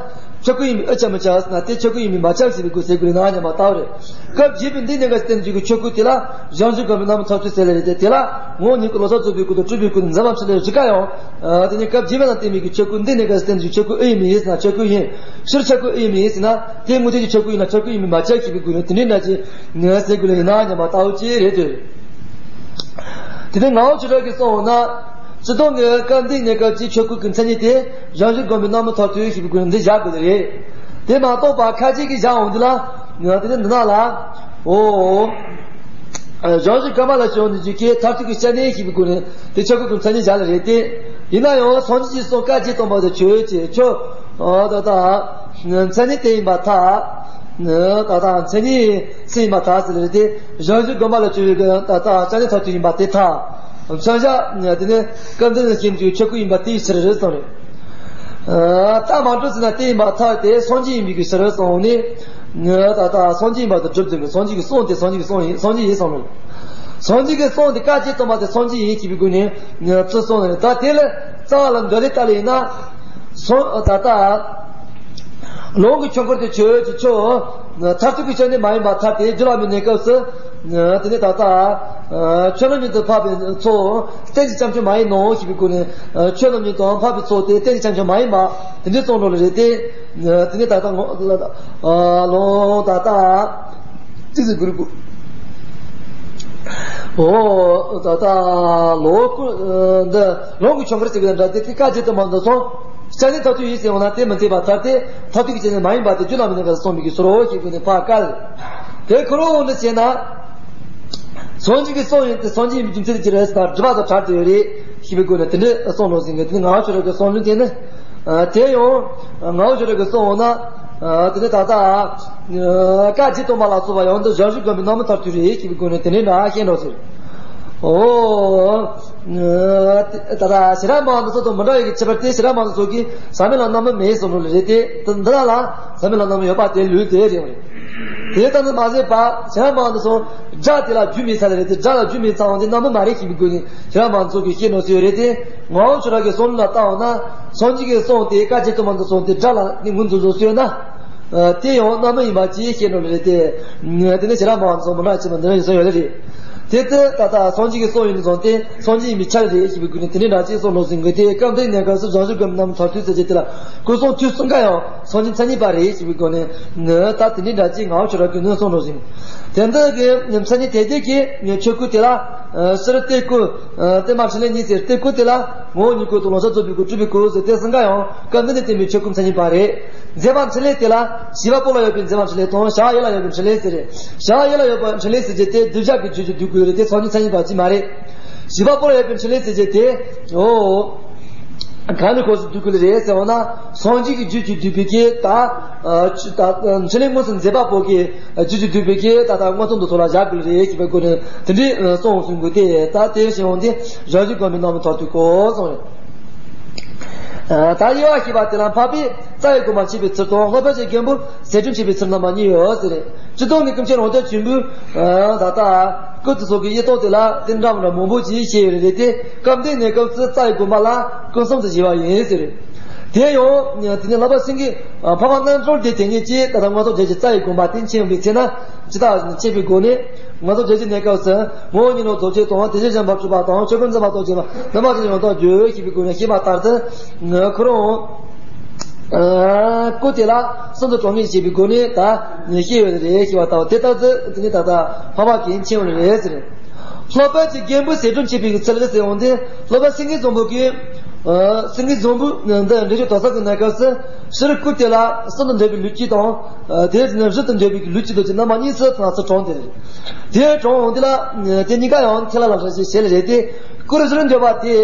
ཆོས་སྐུ་ཡིན་པས་ཨེ་ཆ་མི་ཆའོ་ཟེར་ན་དེ་ཆོས་སྐུ་ཡིན་པས་མ་ཆགས་ཟེར་བའི་སྐུ་ཟེར་དགོས་རེད་ན་སྙམ་པ་ལྟ་བུ་རེད། སྐབས་རྒྱས་པའི་འདི་གནས་སྐབས་བསྟན་གྱི་ཆོས་སྐུ་དེ་ལ་གཞོམ་གཞིག་བསྒོམས་པའི་སྣང་མུན་ཐོར་ཐུག་ཟེར་ལེ་རེད་དེ་དེ་ལ་ངོ་བོ་ཉིད་སྐུ་ལོག་ལྟ་རྫོགས་པའི་སྐུ་དང་སྤྲུལ་པའི་སྐུ་དང་འཛིན་པ་ཕྲིན་ལས་བཞི་ཀ་ཡང་། དེ་ནི་སྐབས་རྒྱས་པ་ལ་བརྟེན་པའི་ཆོས་སྐུ་འདི་གནས་སྐབས་བསྟན་གྱི་ཆོས་སྐུ་ཨེ་ཡིན་མིན་ཡིན་ཟེར་ན་ཆོས་སྐུ་ཡིན། ཕྱིར་ཆོས་སྐུ་ཨེ་ཡིན་མིན་ཡིན་ཟེར་ན་དེ་དངོས་བསྟན་གྱི་ཆོས་སྐུ་ཡིན་ན་ཆོས་སྐུ་ཡིན་མིན་མ་ཆགས་ཞེས་པའི་སྒོ་ནས་དེ་འདྲའི་འདྲ་ཅིག་ཟེར་དགོས་ལེ་ཡིན་ན་སྙམ་པ་ལྟ་བུ་ཅིག་རེད་དེ། དེ་ནི་ངག་དབང་ཆོས་གྲགས་ཀྱིས་གསུངས་འོང་ན། སྤྱིར་བཏང་གི་སྐབས་འདིའི་གནས་སྐབས་ཀྱི་ཆོས་སྐུ་གི་མཚན་ཉིད་དེ་རང་བཞིན་བསྒོམ་པའི་རྣམ་སྨིན་མཐར་ཐུག་ཞེས་པའི་སྒོ་ནས་འདི་བཞག་དགོས་ཀྱི་རེད། དེ་མ་གཏོགས་པ་ཁ་ཅིག་གིས་བཞག་འོང་དུས་ལ། དེ་ནི་འདི་ན་ལ། འོ། རང་བཞིན་བསྒོམ་པ་ལ་བྱུང་ནས་འཇུག་གི་མཐར་ཐུག་གི་སྐྱབས་གནས་ཞེས་པའི་སྒོ་ནས་དེ་ཆོས་སྐུ་གི་མཚན་ཉིད་བཞག་ལ་རེད་དེ། ཡིན་ན་ཡང་སངས་རྒྱས་ཀྱི་གསུང་བཀའ་བརྒྱད་སྟོང་པ་དེ་ཆོས་ཀྱི་ཆོས། ད་ལྟ། མཚན་ཉིད་དེ་ཡིན་པར་ཐལ། ད་ལྟ་མཚན་ཉིད་སུ་ཡིན་པར་ཐལ་ཟེར་ལེ་དེ། རང་བཞིན་བསྒོམ་པ་ལ་བྱུང་བའི་ད་ལྟ་སྐྱབས་གནས་མཐར་ཐུག་ཡིན་པ་དེ་ཐལ། མཚོན་བྱ་དེ་ནི་སྐབས་འདི་ནས་སྐྱེ་མཆེད་ཆོས་སྐུ་ཡིན་པ་དེའི་ཕྱིར་རེད་གསུངས་རེད། ད་མ་གྲུབ་ཟེར་ན་དེ་ཡིན་པར་ཐལ་ཏེ་སངས་རྒྱས་ཡིན་པའི་ཕྱིར་གསུངས་ནས། ད་ལྟ་སངས་རྒྱས་ཡིན་པ་དེ་སྒྲུབ་དགོས་ཀྱི། སངས་རྒྱས་ཀྱི་གསུང་དེ་སངས་རྒྱས་ཀྱི་གསུང་ཡིན། སངས་རྒྱས་ཡིན་གསུངས་རེད། སངས་རྒྱས་ཀྱི་གསུང་དེ་བཀའ་བརྒྱད་སྟོང་པ་དེ་སངས་རྒྱས་ཡིན་ཞེས་པའི་སྒོ་ནས་ཚུར་གསུངས་ནས། ད་དེ་ལ་རྩ་བ་ལ་འདོད་ལས་ལྟ་ལ་ཡིན་ན། སོང་ད་ལྟ། ལུང་གི་ཆོས་འཁོར་དེ་ཆོས་ཀྱི་ཆོས། མཐར་ཐུག་གི་སྐྱབས་གནས་མ་ཡིན་པར་ཐལ་ཏེ་རྒྱུད་བླ་མའི་གནས་སྐབས་སུ། དེ་ནས་ད་ལྟ། ཆོས་རྣམས་ཉིད་དུ་འཕགས་པའི་ཚོགས། རྟེན་གྱི་བྱམས་ཆོས་མ་ཡིན་ནོ་ཞེས་པའི་སྒོ་ནས། ཆོས་རྣམས་ཉིད་དུ་འཕགས་པའི་ཚོགས་དེ་རྟེན་གྱི་བྱམས་ཆོས་མ་ཡིན་པ། དེ་འདྲའི་གསུང་འགྲོ་ལ་རེད་དེ། དེ་ནས་ད་ལྟ་ངོ་། ལུང་ད་ལྟ། ཅི་ཟེར་དགོས་རེད་གོ། འོ། ད་ལྟ་ལོ་ཀུན་འདི་ལོ་གི་ཆོས་འཁོར་ཟེར་བའི་འདྲ་དེ་དེ་བཀའ་བརྒྱད་དུ་མ་འདུ་སོང་། སྐྱབས་གནས་མཐར་ཐུག་ཡིན་ཟེར་འོང་ན་དེ་མི་འཐད་པར་ཐལ་ཏེ། མཐར་ཐུག་གི་སྐྱབས་གནས་མ་ཡིན་པ་དེ་རྒྱུད་བླ་མའི་གནས་སྐབས་སུ་གསུངས་པའི་གི་ཕྱིར་རོ་ཞེས་པའི་ནས་ཕར་བཀལ། དེ་ཁོ་རང་འོང་དུ་བྱས་ན། སངས་རྒྱས་ཀྱི་གསུང་ཡིན་ཏེ་སངས་རྒྱས་ཡིན་པའི་རྒྱུ་མཚན་དེ་ཅི་རེད་ཟེར་ན་སྒྲུབ་པ་དང་བྲལ་ཏེ་ཡོད་རེད་ཞེས་པའི་སྒོ་ནས་དེ་འདྲའི་གསུང་ལོ་ཟེར་མཁན་དེ་ནི་ངག་དབང་ཆོས་གྲགས་ཀྱི་གསུང་ལུགས་དེ་ནི། དེ་ཡང་ངག་དབང་ཆོས་གྲགས་ཀྱི་གསུང་འོང་ན། དེ་ནི་ད་ལྟ། བཀའ་བརྒྱད་སྟོང་པ་ལ་སོགས་པ་ཡང་འདི་རང་བཞིན་བསྒོམ་པའི་རྣམ་སྨིན་མཐར་ཐུག་རེད་ཞེས་པའི་སྒོ་ནས་དེ་འདྲའི་འདྲ་བཤད་འགྲོ་ཟེར། འོ། ད་ལྟ་ཤེས་རབ་སྨྲ་བ་འདི་ཚོ་དང་མི་འདྲ་བའི་གི་ཁྱད་པར་དེ། ཤེས་རབ་སྨྲ་བ་འདི་ཚོ་གིས་ཟབ་མོའི་ལམ་རྣམ་སྨིན་མེད་གསུངས་འགྲོ་ལེ་རེད་དེ། འདི་ལ་ལ་ཟབ་མོའི་ལམ་རྣམ་སྨིན་ཡོད་པ་དེ་ལུགས་དེ་རེད་བ་རེད། དེ་ལྟ་ན་མ་ཟད་པ་ཤེས་རབ་སྨྲ་བ་འདི་ཚོ་སྒྲ་དེ་ལ་རྒྱུ་མེད་ཚར་ལེ་རེད་དེ། སྒྲ་ལ་རྒྱུ་མེད་ཚར་བ་འདི་རྣམ་སྨིན་མ་རེད་ཞེས་པའི་སྒོ་ནས་ཤེས་རབ་སྨྲ་བ་འདི་ཚོ་གིས་བཤད་འགྲོ་ཟེར་ཡོད་རེད་དེ། ངག་དབང་ཆོས་གྲགས་ཀྱི་གསུང་ལུགས་ལ་བལྟ་འོང་ན། སངས་རྒྱས་ཀྱི་གསུང་དེ་བཀའ་བརྒྱད་སྟོང་པ་འདི་ཚོ་དེ་སྒྲ་ལ་ནི་ངོས་འཛིན་བཟོ་སྲོལ་ཡོད་ན། དེ་ཡང་རྣམ་སྨིན་ཡིན་པ་ཅིག་བཤད་འགྲོ་ལེ་རེད་དེ། དེ་ནི་ཤེས་རབ་སྨྲ་བ་ཚོ་མི་འདྲ་ཅིག་མ་འདི་འདྲ་ཡིན་ས་ཡོད་ལེ་རེད། དེ་ལྟར་ད་ལྟ་སངས་རྒྱས་ཀྱི་གསུང་ཡིན་ཙང་དེ་སངས་རྒྱས་ཡིན་པའི་ཆ་རེད་ཞེས་པའི་སྒོ་ནས་དེ་འདྲའི་འདྲ་ཅིག་གསུང་ལོ་ཟིན་དགོས་ཏེ། སྐབས་འདིའི་གནས་སྐབས་སུ་རང་བཞིན་བསྒོམ་པའི་རྣམ་སྨིན་མཐར་ཐུག་ཟེར་རྒྱུ་དེ་ལ་སྐུ་གསུང་ཐུགས་གསུམ་ཀ་ཡང་སངས་རྒྱས་མཚན་ཉིད་པ་རེད་ཞེས་པའི་སྒོ་ནས་ནི་ད་དེ་འདྲའི་འདྲ་ཅིག་ངག་དབང་ཆོས་གྲགས་ཀྱིས་ནི་གསུང་ལོ་ཟིན། དེ་འདི་གི་མཚན་ཉིད་དེ་དེ་གི་ཆོས་སྐུ་དེ་ལ་ཕྱི་རོལ་གཏེར་སྐུ། གཏེར་མ་ཕྲིན་ལས་གཉིས་ཟེར་གཏེར་སྐུ་དེ་ལ་ངོ་བོ་ཉིད་སྐུ་དང་ལོངས་སྤྱོད་རྫོགས་པའི་སྐུ་སྤྲུལ་པའི་སྐུ་ཟེར་དེ་གསུམ་ཀ་ཡང་སྐབས་འདི་ནས་བསྟན་པའི་ཆོས་སྐུ་མཚན་ཉིད་པ་རེད། མཛད་པ་ཕྲིན་ལས་དེ་ལ་བྱེད་པ་པོ་ལ་ཡོད་པའི་མཛད་པ་ཕྲིན་ལས་དང་བྱ་བ་ཡུལ་ལ་ཡོད་པའི་ཕྲིན་ལས་ཟེར་རེད། བྱ་བ་ཡུལ་ལ་ཡོད་པའི་ཕྲིན་ལས་ཟེར་རྒྱུ་དེ་གདུལ་བྱ་གི་རྒྱུད་ཀྱིས་བསྡུས་དགོས་རེད་དེ་སངས་རྒྱས་མཚན་ཉིད་པ་ཅིག་མ་རེད། བྱེད་པ་པོ་ལ་ཡོད་པའི་ཕྲིན་ལས་ཟེར་རྒྱུ་དེ། འོ། གང་ནས་ཁོངས་སུ་བསྡུ་དགོས་རེད་ཟེར་བ་ན། སངས་རྒྱས་ཀྱི་རྒྱུད་ཀྱིས་བསྡུས་པའི་གི་ད། ཕྲིན་ལས་མངོན་སུམ་མཛད་པ་པོ་གི་རྒྱུད་ཀྱིས་བསྡུས་པའི་གི་ད་ལྟ་མངོན་སུམ་དུ་ཚོགས་ལ་བཞག་དགོས་རེད་ཞེས་པའི་སྒོ་ནས་དེ་འདྲའི་གསུང་གསུང་དགོས་ཏེ། ད་དེ་བཞིན་འོང་དེ་རང་བཞིན་བསྒོམ་པའི་རྣམ་སྨིན་མཐར་ཐུག་གོ་གསུངས་རེད། ད་དབྱེ་བ་ཤེས་པ་དེ་ལ་འཕགས་པས་རྩ་བའི་སྒོམ་པ་འཆད་པའི་ཚུལ་དང་སློབ་དཔོན་གྱི་རྒན་པོས་ཟད་གྲོན་འཆད་པའི་ཚུལ་རྣམ་པ་གཉིས་ཡོད་ཟེར། སྤྱིར་བཏང་ནི་ཀུན་མཁྱེན་རོང་སྟོན་ཆེན་པོས་ད་ལྟ་སྐུ་དེ་ཚོ་གི་དབྱེ་སྟངས་དེ་ལ་དེ་འདྲ་མི་འདྲ་མང་པོ་ཅིག་བཤད་ཡོད་རེད་དེ། སྐབས་འདིའི་གནས་སྐབས་སུ་རྩ་བའི་སྒོམ་པ་ལ་ཀུན་གསུམ་དུ་བྱས་པ་ཡིན་ཟེར། དེ་ཡང་དེ་ནས་བསླབ་པ་སེང་གེ་འཕགས་པ་རྣལ་འབྱོར་དེ་དེ་ཉིད་ཀྱིས་ད་ལྟ་མངོན་རྟོགས་རྒྱན་གྱི་རྩ་བའི་སྒོམ་པ་དེ་མཁྱེན་པའི་ཚེ་ན་ཇི་ལྟ་བ་བཞིན་མཁྱེན་པའི་སྒོ་ནས། ང་ཚོ་རྒྱལ་སྤྱིའི་གནས་སྐབས་སུ་ངོ་བོ་ཉིད་ལ་རྫོགས་བྱེད་དང་དེ་བཞིན་གཞན་ཕར་ཕྱིན་པ་དང་ཆོས་སྐུ་འཛིན་པ་རྟོགས་བྱེད་པ་རྣམ་པ་ཅན་ཡང་དག་བརྗོད་ཞེས་པའི་སྒོ་ནས་བཤད་པ་ལྟར་དུ། ཁོ་རང་སྐུ་དེ་ལ་གསུམ་དུ་གྲངས་ངེས་བྱེད་པའི་སྒོ་ནས་ད་བཤད་ཡོད་རེད་ཞེས་པ་ལྟ་བུ་དེ་ལྟར་དུ་དེ་ནི་ད་ལྟ་འཕགས་པ་གིས་མཁྱེན་ཡོད་རེད་ཟེར། སློབ་དཔོན་གྱི་རྒན་པོས་ཟད་གྲོན་འཆད་པའི་ཚུལ་ཟེར་འོང་དེ། སློབ་དཔོན་སེང་གེ་བཟང་པོ་གིས། སེང་གེ་བཟང་པོས་འདི་འགྲེལ་བཤད་དོན་གསུམ་གྱི་གནས་སྐབས་སུ། ཕྱི་རོལ་སྐུ་དེ་ལ་གསུམ་དུ་འདོད་པའི་ལུས་སྐྱེས་དང་། དེ་བཞིན་བཞི་དུ་འདོད་པའི་ལུས་སྐྱེས་དང་གི་རྣམ་པ་གཉིས་སུ་ཚང་སུ་གྲངས་ཏེ། དེ་གྲངས་འོང་དེ་ལ་དེ་གཉིས་ཀ་ཡང་ཁས་བླངས་ལ་བཞག་ཞེས་བྱས་ལ་རེད་དེ། སྐུ་ལ་ཕྱི་རོལ་འདོད་པ་དེ་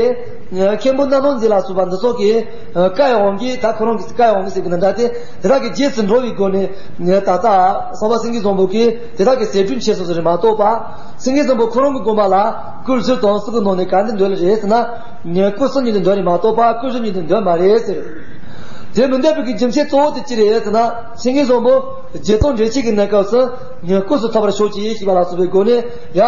མཁན་པོ་རྣམ་སྣང་མཛད་ལ་སོགས་པ་འདི་ཚོ་གི་བཀའ་ཡི་དབང་གིས། ད་ཁོ་རང་གི་བཀའ་ཡི་དབང་གིས་ཟེར་གི་ན་འདྲ་སྟེ། དེ་དག་གི་རྗེས་སུ་འགྲོ་བའི་སྒོ་ནས་ད་ལྟ་སློབ་དཔོན་སེང་གེ་བཟང་པོ་གིས་དེ་དག་གི་ཟད་གྲོན་འཆད་སོ་སོ་རེད་མ་གཏོགས་པ། སེང་གེ་བཟང་པོ་ཁོ་རང་གི་དགོངས་པ་ལ་སྐུ་བཞི་དང་གསུམ་གྱི་ནང་ནས་ག་འདི་འདོད་ལ་རེད་ཟེར་ན། སྐུ་གསུམ་ཉིད་དུ་འདོད་རེད་མ་གཏོགས་པ་སྐུ་བཞི་ཉིད་དུ་འདོད་མ་རེད་ཟེར། དེ་མི་འདོད་པའི་གི་རྒྱུ་མཚན་གཙོ་བོ་དེ་ཅི་རེད་ཟེར་ན། སེང་གེ་བཟང་པོ་རྗེ་བཙུན་འགྲེལ་བྱེད་ཀྱི་གནས་སྐབས་སུ་སྐུ་གསུམ་ཐོབ་པར་ཤོག་ཅིག་ཞེས་པ་ལ་སོགས་པའི་སྒོ་ནས། ཡ།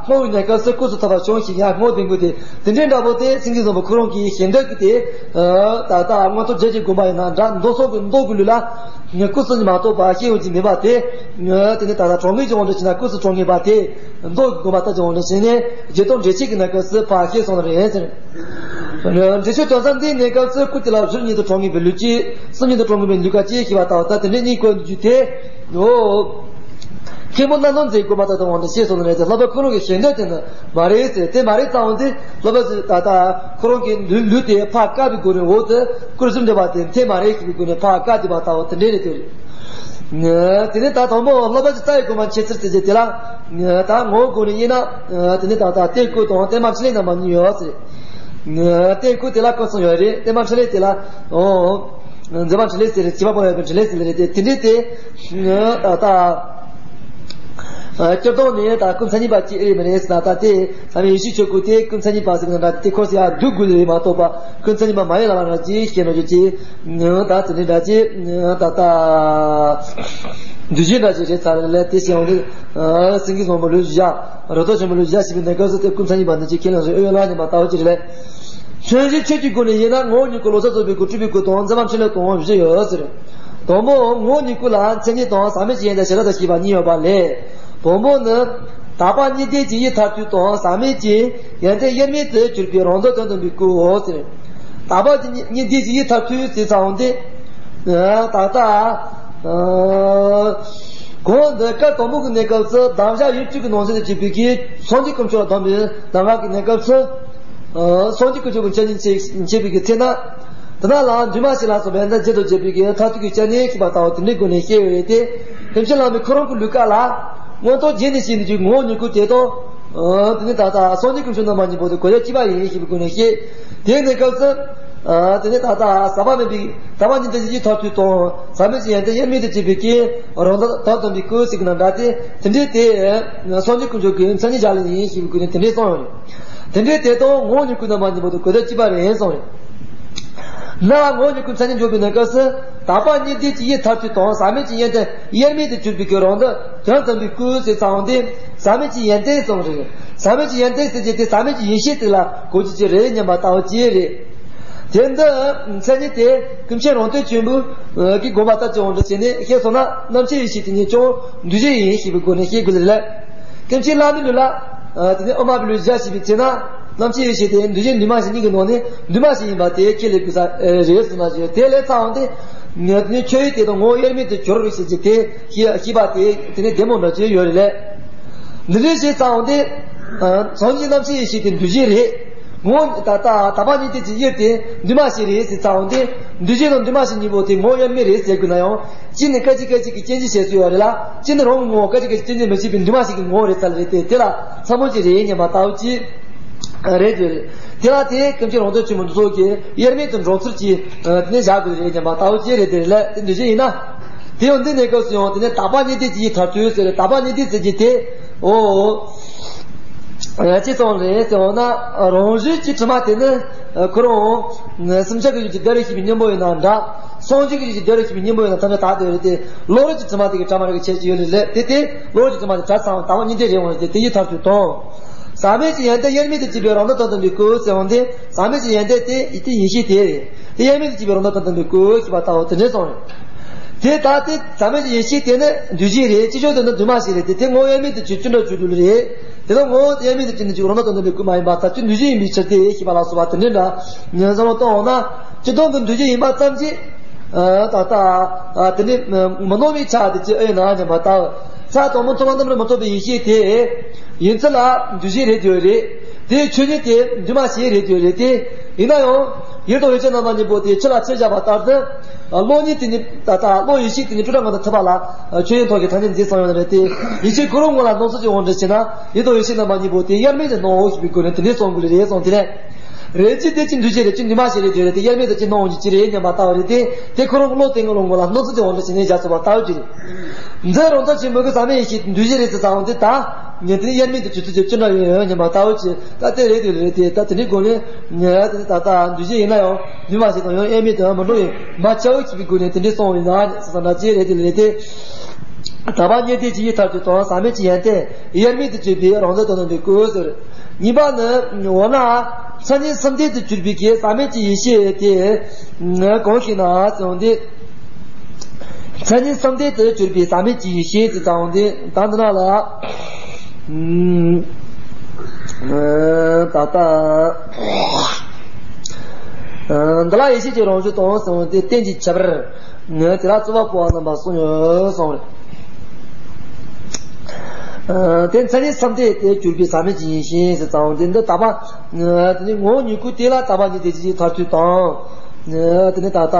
བསྔོ་བའི་གནས་སྐབས་སུ་སྐུ་གསུམ་ཐོབ་པར་ཤོག་ཞེས་ཡ་བསྔོ་བསྟན་དགོས་ཏེ། དེ་འདྲའི་འདྲ་པོ་དེ་སེང་གེ་བཟང་པོ་ཁོ་རང་གིས་ཞལ་འདེབས་ཀྱི་དེ། ད་ལྟ་མངོན་རྟོགས་རྒྱན་གྱི་དགོངས་པ་ཡིན་ན་འདྲ། མདོ་སོགས་ཀྱི་མདོ་གི་ལུགས་ལ་སྐུ་གསུམ་ཉིད་མ་གཏོགས་པ་བཤད་ཡོང་གི་མེད་པ་དེ། དེ་ནི་ད་ལྟ་གྲངས་ངེས་ཀྱི་དབང་དུ་བྱས་ན་སྐུ་གསུམ་གྲངས་ངེས་པ་དེ། མདོ་གི་དགོངས་པ་ལྟར་གྱི་དབང་དུ་བྱས་ནས་རྗེ་བཙུན་འགྲེལ་བྱེད་ཀྱི་གནས་སྐབས་སུ་ཕར་བཤད་སོང་ལ་རེད་ཟེར། འགྲེལ་བཤད་དོན་གསུམ་འདིའི་གནས་སྐབས་སུ་སྐུ་དེ་ལ་བཞི་ཉིད་དུ་གྲངས་ངེས་པའི་ལུས་སྐྱེས། གསུམ་ཉིད་དུ་གྲངས་ངེས་པའི་ལུས་ཀ་སྐྱེས་ཞེས་པ་ལྟ་བུ་ལྟར་དེ་འདྲའི་གཉིས་བཀོད་འཇུག་དེ། འོ། མཁན་པོ་རྣམ་སྣང་མཛད་དགོས་པ་ལྟ་བུ་འོང་དུ་ཤེས་སོང་ནས་ཀློག་པ་ཁོ་རང་གི་ཞེ་འདོད་དེ་ནི་མ་རེད་ཟེར། དེ་མ་རེད་ཙང་འོང་དུས་ཀློག་པ་ཟེར་ད་ལྟ་ཁོ་རང་གི་ལུས་ལུས་དེ་ཕར་བཀག་པའི་སྒོ་ནས་འོག་ཏུ་སྐུ་གཟུགས་འདྲ་བ་དེ་དེ་མ་རེད་ཟེར་བའི་སྒོ་ནས་ཕར་བཀག་བསྡད་པ་ལྟ་བུ་དེ་འདྲས་རེད་དེ། དེ་ནས་ད་དང་པོ་ཀློག་པ་ཟེར་རྩ་བའི་སྒོ་མ་འཆད་ཚུལ་ཟེར་གྱི་དེ་ལ་ད་ངོ་བོ་སྒོ་ནས་དབྱེ་ན་དེ་ནས་ད་ལྟ་གཏེར་བཀོད་དང་གཏེར་མ་འཕྲིན་ལས་རྣམ་པ་གཉིས་ཡོད་ཟེར། གཏེར་བཀོད་དེ་ལ་སྐུ་གསུམ་ཡོད་རེད། གཏེར་མ་འཕྲིན་ལས་དེ་ལ་ཨོ། མཛད་པ་འཕྲིན་ལས་ཟེར་རེད། བྱེད་པ་པོ་ཡོད་པའི་འཕྲིན་ལས་ཟེར་རེད་དེ། དེ་འདྲས་དེ། ད་ལྟ། སྤྱིར་བཏང་ནས་ད་སྐུ་མཚན་ཉིད་པ་གཅིག་ཨེ་མ་རེད་ཟེར་ན། ད་དེ་ཚང་མས་ཡེ་ཤེས་ཆོས་སྐུ་དེ་སྐུ་མཚན་ཉིད་པ་ཟེར་གི་ན་འདྲ། དེ་ཁོ་ཟེར་ཡ་སྡུག་དགོས་རེད་མ་གཏོགས་པ་སྐུ་མཚན་ཉིད་པ་མ་ཡིན་ལ་བ་ར་ཅི་ཤེས་ནོ་ཅི་ཅི། ད་དེ་འདྲ་འདྲ་ཅི། ད་ལྟ། འདུས་བྱས་འདྲ་ཅི་རེད་ཚར་ལས་དེ་ཤེས་འོང་དུས། སེང་གེ་བཟང་པོ་ལུས་བཞག་རོ་ཏོ་ཆེན་པོ་ལུས་བཞག་ཞེས་པའི་གནས་སྐབས་སུ་དེ་སྐུ་མཚན་ཉིད་པ་འདི་ཅི་ཁས་ལེན་སོ་ཨེ་ཡོད་ལ་ཉམས་པ་ལྟ་བུ་ཅི་རེད་ལས། མཚན་གཞི་ཆོས་ཀྱི་སྒོ་ནས་དབྱེ་ན་ངོ་བོ་ཉིད་སྐུ་ལོ་ཙཱ་བཙུགས་པའི་སྐུ་སྤྲུལ་པའི་སྐུ་དང་མཛད་པ་འཕྲིན་ལས་དང་བཞི་ཡོད་ཟེར། དང་པོ་ངོ་བོ་ཉིད་སྐུ་ལ་མཚན་ཉིད་དང་ཟག་མེད་ཀྱི་ཡོན་ཏན་ཞེ་དྲག་དང་ཞེས་པ་གཉིས་ཡོད་པ་ལས། དང་པོ་ནི། དག་པ་གཉིས་ལྡན་གྱི་ཡིད་མཐར་ཐུག་དང་ཟག་མེད་ཀྱི་ཡོན་ཏན་དབྱེར་མེད་དུ་གྱུར་པའི་རང་འདོད་དོན་སྟོན་པའི་སྐུའོ་ཟེར། དག་པ་གཉིས་ལྡན་གྱི་ཡིད་མཐར་ཐུག་ཟེར་ཚར་འོང་སྟེ། ད་ལྟ། གོང་འདི་སྐབས་དང་པོ་གི་གནས་སྐབས་སུ་གདམས་ཞག་ཡིག་བཅུ་གི་ནང་གསེས་སུ་བྱས་པའི་གི་སངས་རྒྱས་དཀོན་མཆོག་ལ་གདམས་པའི་གདམས་ངག་གི་གནས་སྐབས་སུ། སངས་རྒྱས་དཀོན་མཆོག་གི་སྤྱན་ནས་འཆད་པའི་གི་ཚེ་ན། དེ་ན་ལ་འདུས་མ་བྱས་ལ་སོགས་པའི་ཡོན་ཏན་བརྒྱད་དང་བཅས་པའི་གི་མཐར་ཐུག་གི་སྤྱན་ནས་ཤེས་པ་ལྟ་བུ་དེ་འདྲའི་སྒོ་ནས་བཤད་ཡོད་རེད་དེ། ཐེག་ཆེན་བླ་མའི་ཁོ་རང་གི་ལུས་ཀ་ལ་མངོན་རྟོགས་རྒྱས་ནས་བཤད་ནས་ཀྱི་ངོ་བོ་ཉིད་སྐུ་དེ་དང་། དེ་ནས་ད་ལྟ་སངས་རྒྱས་དཀོན་མཆོག་རྣམ་པ་གཉིས་པོ་དེ་གོ་ཆ་གཅིག་པ་ཡིན་ཞེས་པའི་སྒོ་ནས་བཤད། དེའི་གནས་སྐབས་སུ། དེ་ནས་ད་ལྟ་ཟག་པ་མེད་པའི་དག་པ་གཉིས་ལྡན་གྱི་ཡིད་མཐར་ཐུག་དང་ཟག་མེད་ཀྱི་ཡོན་ཏན་དབྱེར་མེད་དུ་གྱུར་པའི་སྐུ་རང་དོན་དོན་དམ་པའི་སྐུ་ཟེར་གི་ན་འདྲ་སྟེ། དེ་འདྲའི་དེ་སངས་རྒྱས་དཀོན་མཆོག་གི་མཚན་ཉིད་སྦྱར་ལེ་ཡིན་ཞེས་པའི་སྒོ་ནས་དེ་འདྲའི་གསུངས་ཡོད་རེད། དེ་འདྲའི་དེ་དང་ངོ་བོ་ཉིད་སྐུ་རྣམ་པ་གཉིས་པོ་དེ་གོ་ཆ་གཅིག་པ་རེད་གསུངས་རེད། ན་ལ་ངོ་བོ་ཉིད་སྐུ་མཚན་ཉིད་འཇོག་པའི་གནས་སྐབས་སུ་དག་པ་གཉིས་ལྡན་གྱི་ཡིད་མཐར་ཐུག་དང་ཟག་མེད་ཀྱི་ཡོན་ཏན་དབྱེར་མེད་དུ་གྱུར་པའི་སྐུ་རང་དོན་དོན་དམ་པའི་སྐུ་ཟེར་ཚར་འོང་སྟེ་ཟག་མེད་ཀྱི་ཡོན་ཏན་གསུངས་རེད། ཟག་མེད་ཀྱི་ཡོན་ཏན་ཟེར་གྱི་དེ་ཟག་མེད་ཀྱི་ཡེ་ཤེས་དེ་ལ་གོ་རྒྱུ་ཅི་རེད་སྙམ་པ་ལྟ་བུ་ཅི་རེད། དེ་འདི་མཚན་ཉིད་དེ་ཀུན་མཁྱེན་རང་དོན་ཆེན་པོ་གི་དགོངས་པ་ལྟར་གྱི་དབང་དུ་བྱས་ནས་བཤད་སོང་ན་རྣམ་མཁྱེན་ཡེ་ཤེས་དེ་ཉིད་ཀྱང་འདུས་བྱས་ཡིན་ཞེས་པའི་སྒོ་ནས་བཤད་དགོས་ལ། ཀུན་མཁྱེན་བླ་མའི་ལུགས་ལ། དེ་ནས་དབུ་མ་པའི་ལུགས་བཞག་ཞེས་པའི་ཚེ་ན། རྣམ་མཁྱེན་ཡེ་ཤེས་དེ་འདུས་བྱས་འདུས་མ་བྱས་གཉིས་ཀྱི་ནང་ནས་འདུས་མ་བྱས་ཡིན་པ་དེ་ཁས་ལེན་དགོས་ས་རེད་གསུངས་ན་ཞེས་དེ་ལས་ཚར་འོང་སྟེ། དེ་ནས་ཆོས་ཡུལ་དེ་དང་ངོ་བོ་དབྱེར་མེད་དུ་གྱུར་ཞེས་ཀྱི་དེ་ཤེས་ཤེས་པ་དེ་དེ་ནས་བདེ་མོ་འདྲ་ཅིག་ཡོད་རེད་ལས། འདི་འདྲའི་ཞེས་ཚར་འོང་སྟེ། སངས་རྒྱས་རྣམ་མཁྱེན་ཡེ་ཤེས་དེ་འདུས་བྱས་རེད། ངོ་བོ་ད་ལྟ་དག་པ་གཉིས་ལྡན་གྱི་ཡུལ་དེ་འདུས་མ་བྱས་རེད་ཟེར་ཚར་འོང་སྟེ། འདུས་བྱས་དང་འདུས་མ་བྱས་གཉིས་པོ་དེ་ངོ་བོ་དབྱེར་མེད་རེད་ཟེར་དགོས་ན་ཡང་། གཅིག་ནི་སྐད་ཅིག་སྐད་ཅིག་གི་སྐྱེ་འཇིག་བྱེད་ཚུལ་ཡོད་རེད་ལ། གཅིག་ནི་རང་གི་ངོ་བོ་སྐད་ཅིག་སྐད་ཅིག་སྐྱེ་འཇིག་མི་བྱེད་པའི་འདུས་མ་བྱས་ཀྱི་ངོ་བོ་རེད་ཚར་རེད་དེ། དེ་ལ་ཚ་མོ་ཅིག་རེད་སྙམ་པ་ལྟ་བུ་ཅིག་རེད་དེ་རེད། དེ་ལ་དེ་ཀུན་མཁྱེན་རང་དོན་ཆེན་པོ་འདི་ཚོ་གིས་དབྱེར་མེད་དུ་འགྲོ་ཚུལ་གྱིས་དེ་ནས་བཞག་དགོས་རེད་སྙམ་པ་ལྟ་བུ་ཅིག་རེད་དེ་རེད་ལ། དེ་འདུས་བྱས་ཡིན་ན། དེ་ཡང་འདི་གནས་སྐབས་སུ་ཡང་དེ་ནས་དག་པ་གཉིས་ལྡན་གྱི་ཡིད་མཐར་ཐུག་ཟེར་རེད། དག་པ་གཉིས་ལྡན་ཟེར་གྱི་དེ། ཨོ། ཅི་ཙམ་རེད་ཟེར་བ་ན། རང་བཞིན་གྱིས་དྲི་མ་དེ་ནི་ཁོ་རང་སེམས་ཅན་གྱི་ཡུལ་གྱི་བདེ་བར་གཤེགས་པའི་སྙིང་པོ་ཡིན་ན་འདྲ། སངས་རྒྱས་ཀྱི་ཡུལ་གྱི་བདེ་བར་གཤེགས་པའི་སྙིང་པོ་ཡིན་ན་ཐམས་ཅད་དག་བསྡད་ཡོད་རེད་དེ། གློ་བུར་གྱི་དྲི་མ་དེ་གི་བྲལ་མ་རེད་གི་ཁྱད་ཅིག་ཡོད་རེད་ལས་དེ་དེ་གློ་བུར་གྱི་དྲི་མ་དེ་བྲལ་ཚར་བ་དག་པ་གཉིས་ལྡན་རེད་འོང་རེད་དེ་དེ་ཡིད་མཐར་ཐུག་དང་། ཟག་མེད་ཀྱི་ཡོན་ཏན་དབྱེར་མེད་དུ་གྱུར་པའི་རང་དོན་དོན་དམ་པའི་སྐུ་ཟེར་འོང་སྟེ། ཟག་མེད་ཀྱི་ཡོན་ཏན་དེ་ཡིད་ཀྱི་ཡེ་ཤེས་དེ་རེད། དེ་དབྱེར་མེད་དུ་གྱུར་པའི་རང་དོན་དོན་དམ་པའི་སྐུ་ཞེས་པ་ལྟ་བུ་དེ་འདྲའི་གསུངས་རེད། དེ་ལྟ་སྟེ་ཟག་མེད་ཀྱི་ཡེ་ཤེས་དེ་ནི་འདུས་བྱས་རེད། ཅི་ཕྱིར་དེ་ནི་འདུས་མ་བྱས་རེད་དེ། དེ་ངོ་བོ་དབྱེར་མེད་དུ་གྱུར་ཅི་འདྲ་བྱུང་འདུག་རེད། དེ་ལ་ངོ་བོ་དབྱེར་མེད་དུ་གྱུར་ནས་ཀྱི་རང་དོན་དོན་དམ་པའི་སྐུ་མ་ཡིན་པ་ལྟར་གྱི་འདུས་བྱས་ཡིན་པའི་ཕྱིར་ཏེ་ཞེས་པ་ལ་སོགས་པ་དེ་འདྲའི་འདྲ་ཉན་བསམ་བློ་གཏོང་འོང་ན། སྤྱིར་བཏང་གི་འདུས་བྱས་ཡིན་པ་ཙམ་གྱིས། ད་ལྟ་དེ་ནི་མི་སྣང་བའི་ཆ་དེ་ཅི་ཨེ་ཡིན་ན་སྙམ་པ་ལྟ་བུ། ཆ་དང་པོ་མཐོང་བ་རྣམ་པར་མི་རྟོག་པའི་ཡེ་ཤེས་དེ། ཡིན་ཚུལ་ལ་འདུས་བྱས་རེད་དེ་རེད། དེའི་ཆོས་ཉིད་དེ་འདུས་མ་བྱས་རེད་དེ་རེད་དེ། ཡིན་ན་ཡང་། ཡུལ་དང་ཡེ་ཤེས་རྣམ་པ་གཉིས་པོ་དེ་ཆུ་ལ་ཆུ་བཞག་པ་ལྟར་དུ། གློ་ཉིད་དེ་ཉིད་ད་ལྟ་གློ་ཡེ་ཤེས་དེ་ཉིད་སྤྲོས་བྲལ་ངང་དུ་ཐུབ་པ་ལ། ཆོས་ཉིད་ཐོག་གི་ཐ་སྙད་འཛིན་སོང་ཡོད་ན་རེད་དེ། ཡེ་ཤེས་ཁོ་རང་ངོ་ལ་སྣང་ཚུལ་གྱི་དབང་དུ་བྱས་ན། ཡུལ་དང་ཡེ་ཤེས་རྣམ་པ་གཉིས་པོ་དེ་དབྱེར་མེད་དུ་སྣང་ངོ་ཞེས་པའི་སྒོ་ནས་དེ་འདྲའི་གསུང་དགོས་ལེ་རེད་གསུངས་དེ་ནས། རེད་ཅི་དེ་ཅི་འདུས་བྱས་རེད་ཅི་འདུས་མ་བྱས་རེད་དེ་རེད་དེ་དབྱེར་མེད་དུ་ཅི་སྣང་འོང་གི་ཅི་རེད་སྙམ་པ་ལྟ་བུ་རེད་དེ། དེ་ཁོ་རང་གི་བློ་དེ་ངོ་ལ་སྣང་ཚུལ་དེ་དབང་དུ་བྱས་ནས་བཞག་ཚུལ་བ་ལྟ་བུ་ཅི་རེད། འཛིན་རང་དོན་ཆེན་མོ་གི་ཟག་མེད་ཡེ་ཤེས་འདུས་བྱས་རེད་ཟེར་ཙང་དེ་ད། ངས་དེ་ནི་དབྱེར་མེད་དུ་ཅི་ཚུལ་ཅི་ཅི་འདྲ་ཡོད་ཡོད་སྙམ་པ་ལྟ་བུ་ཅི། ད་དེ་རེད་དེ་རེད་དེ་ད་དེ་ནི་སྒོ་ནས་ངས་དེ་ནི་ད་ལྟ་འདུས་བྱས་ཡིན་ན་ཡང་འདུས་མ་བྱས་དང་ཡང་དབྱེར་མེད་དུ་མི་འགྲོ་ཡིན་མ་ཆའོ་ཞེས་པའི་སྒོ་ནས་དེ་འདྲའི་གསུངས་ཡིན་ན་ཟེར་ཙང་ད་ཅི་རེད་དེ་རེད་དེ། དག་པ་གཉིས་ལྡན་གྱི་ཡིད་མཐར་ཐུག་དང་ཟག་མེད་ཀྱི་ཡོན་ཏན་དབྱེར་མེད་དུ་གྱུར་པའི་རང་དོན་དོན་དམ་པའི་སྐུ་ཟེར། གཉིས་པ་ནི། འོ་ན། མཚན་ཉིད་གསུམ་ལྡན་དུ་གྱུར་པའི་གི་ཟག་མེད་ཀྱི་ཡེ་ཤེས་དེ། གང་ཞིག་ན་ཟེར་འོང་དེ། མཚན་ཉིད་གསུམ་ལྡན་དུ་གྱུར་པའི་ཟག་མེད་ཀྱི་ཡེ་ཤེས་དེ་ཙམ་འོང་དེ་ད་འདི་ན་ལ། ད་ལྟ། འདི་ལ་ཡེ་ཤེས་ཀྱི་རང་བཞིན་དང་ཟེར་འོང་དེ་རྟེན་གྱི་ཁྱད་པར། དེ་ལ་རྩོད་པ་པོ་བ་རྣམ་པ་གསུངས་ཡོད་གསུངས་རེད། དེ་མཚན་ཉིད་བསམ་གཏན་དེ་གྱུར་པའི་ཟག་མེད་ཀྱི་ཡེ་ཤེས་ཟེར་ཙང་དེ་འདི་དག་པ། དེ་ནི་ངོ་བོ་ཉིད་སྐུ་དེ་ལ་དག་པ་ཉིད་དེ་ཅིག་མཐར་ཐུག་དང་། དེ་ནི་ད་ལྟ་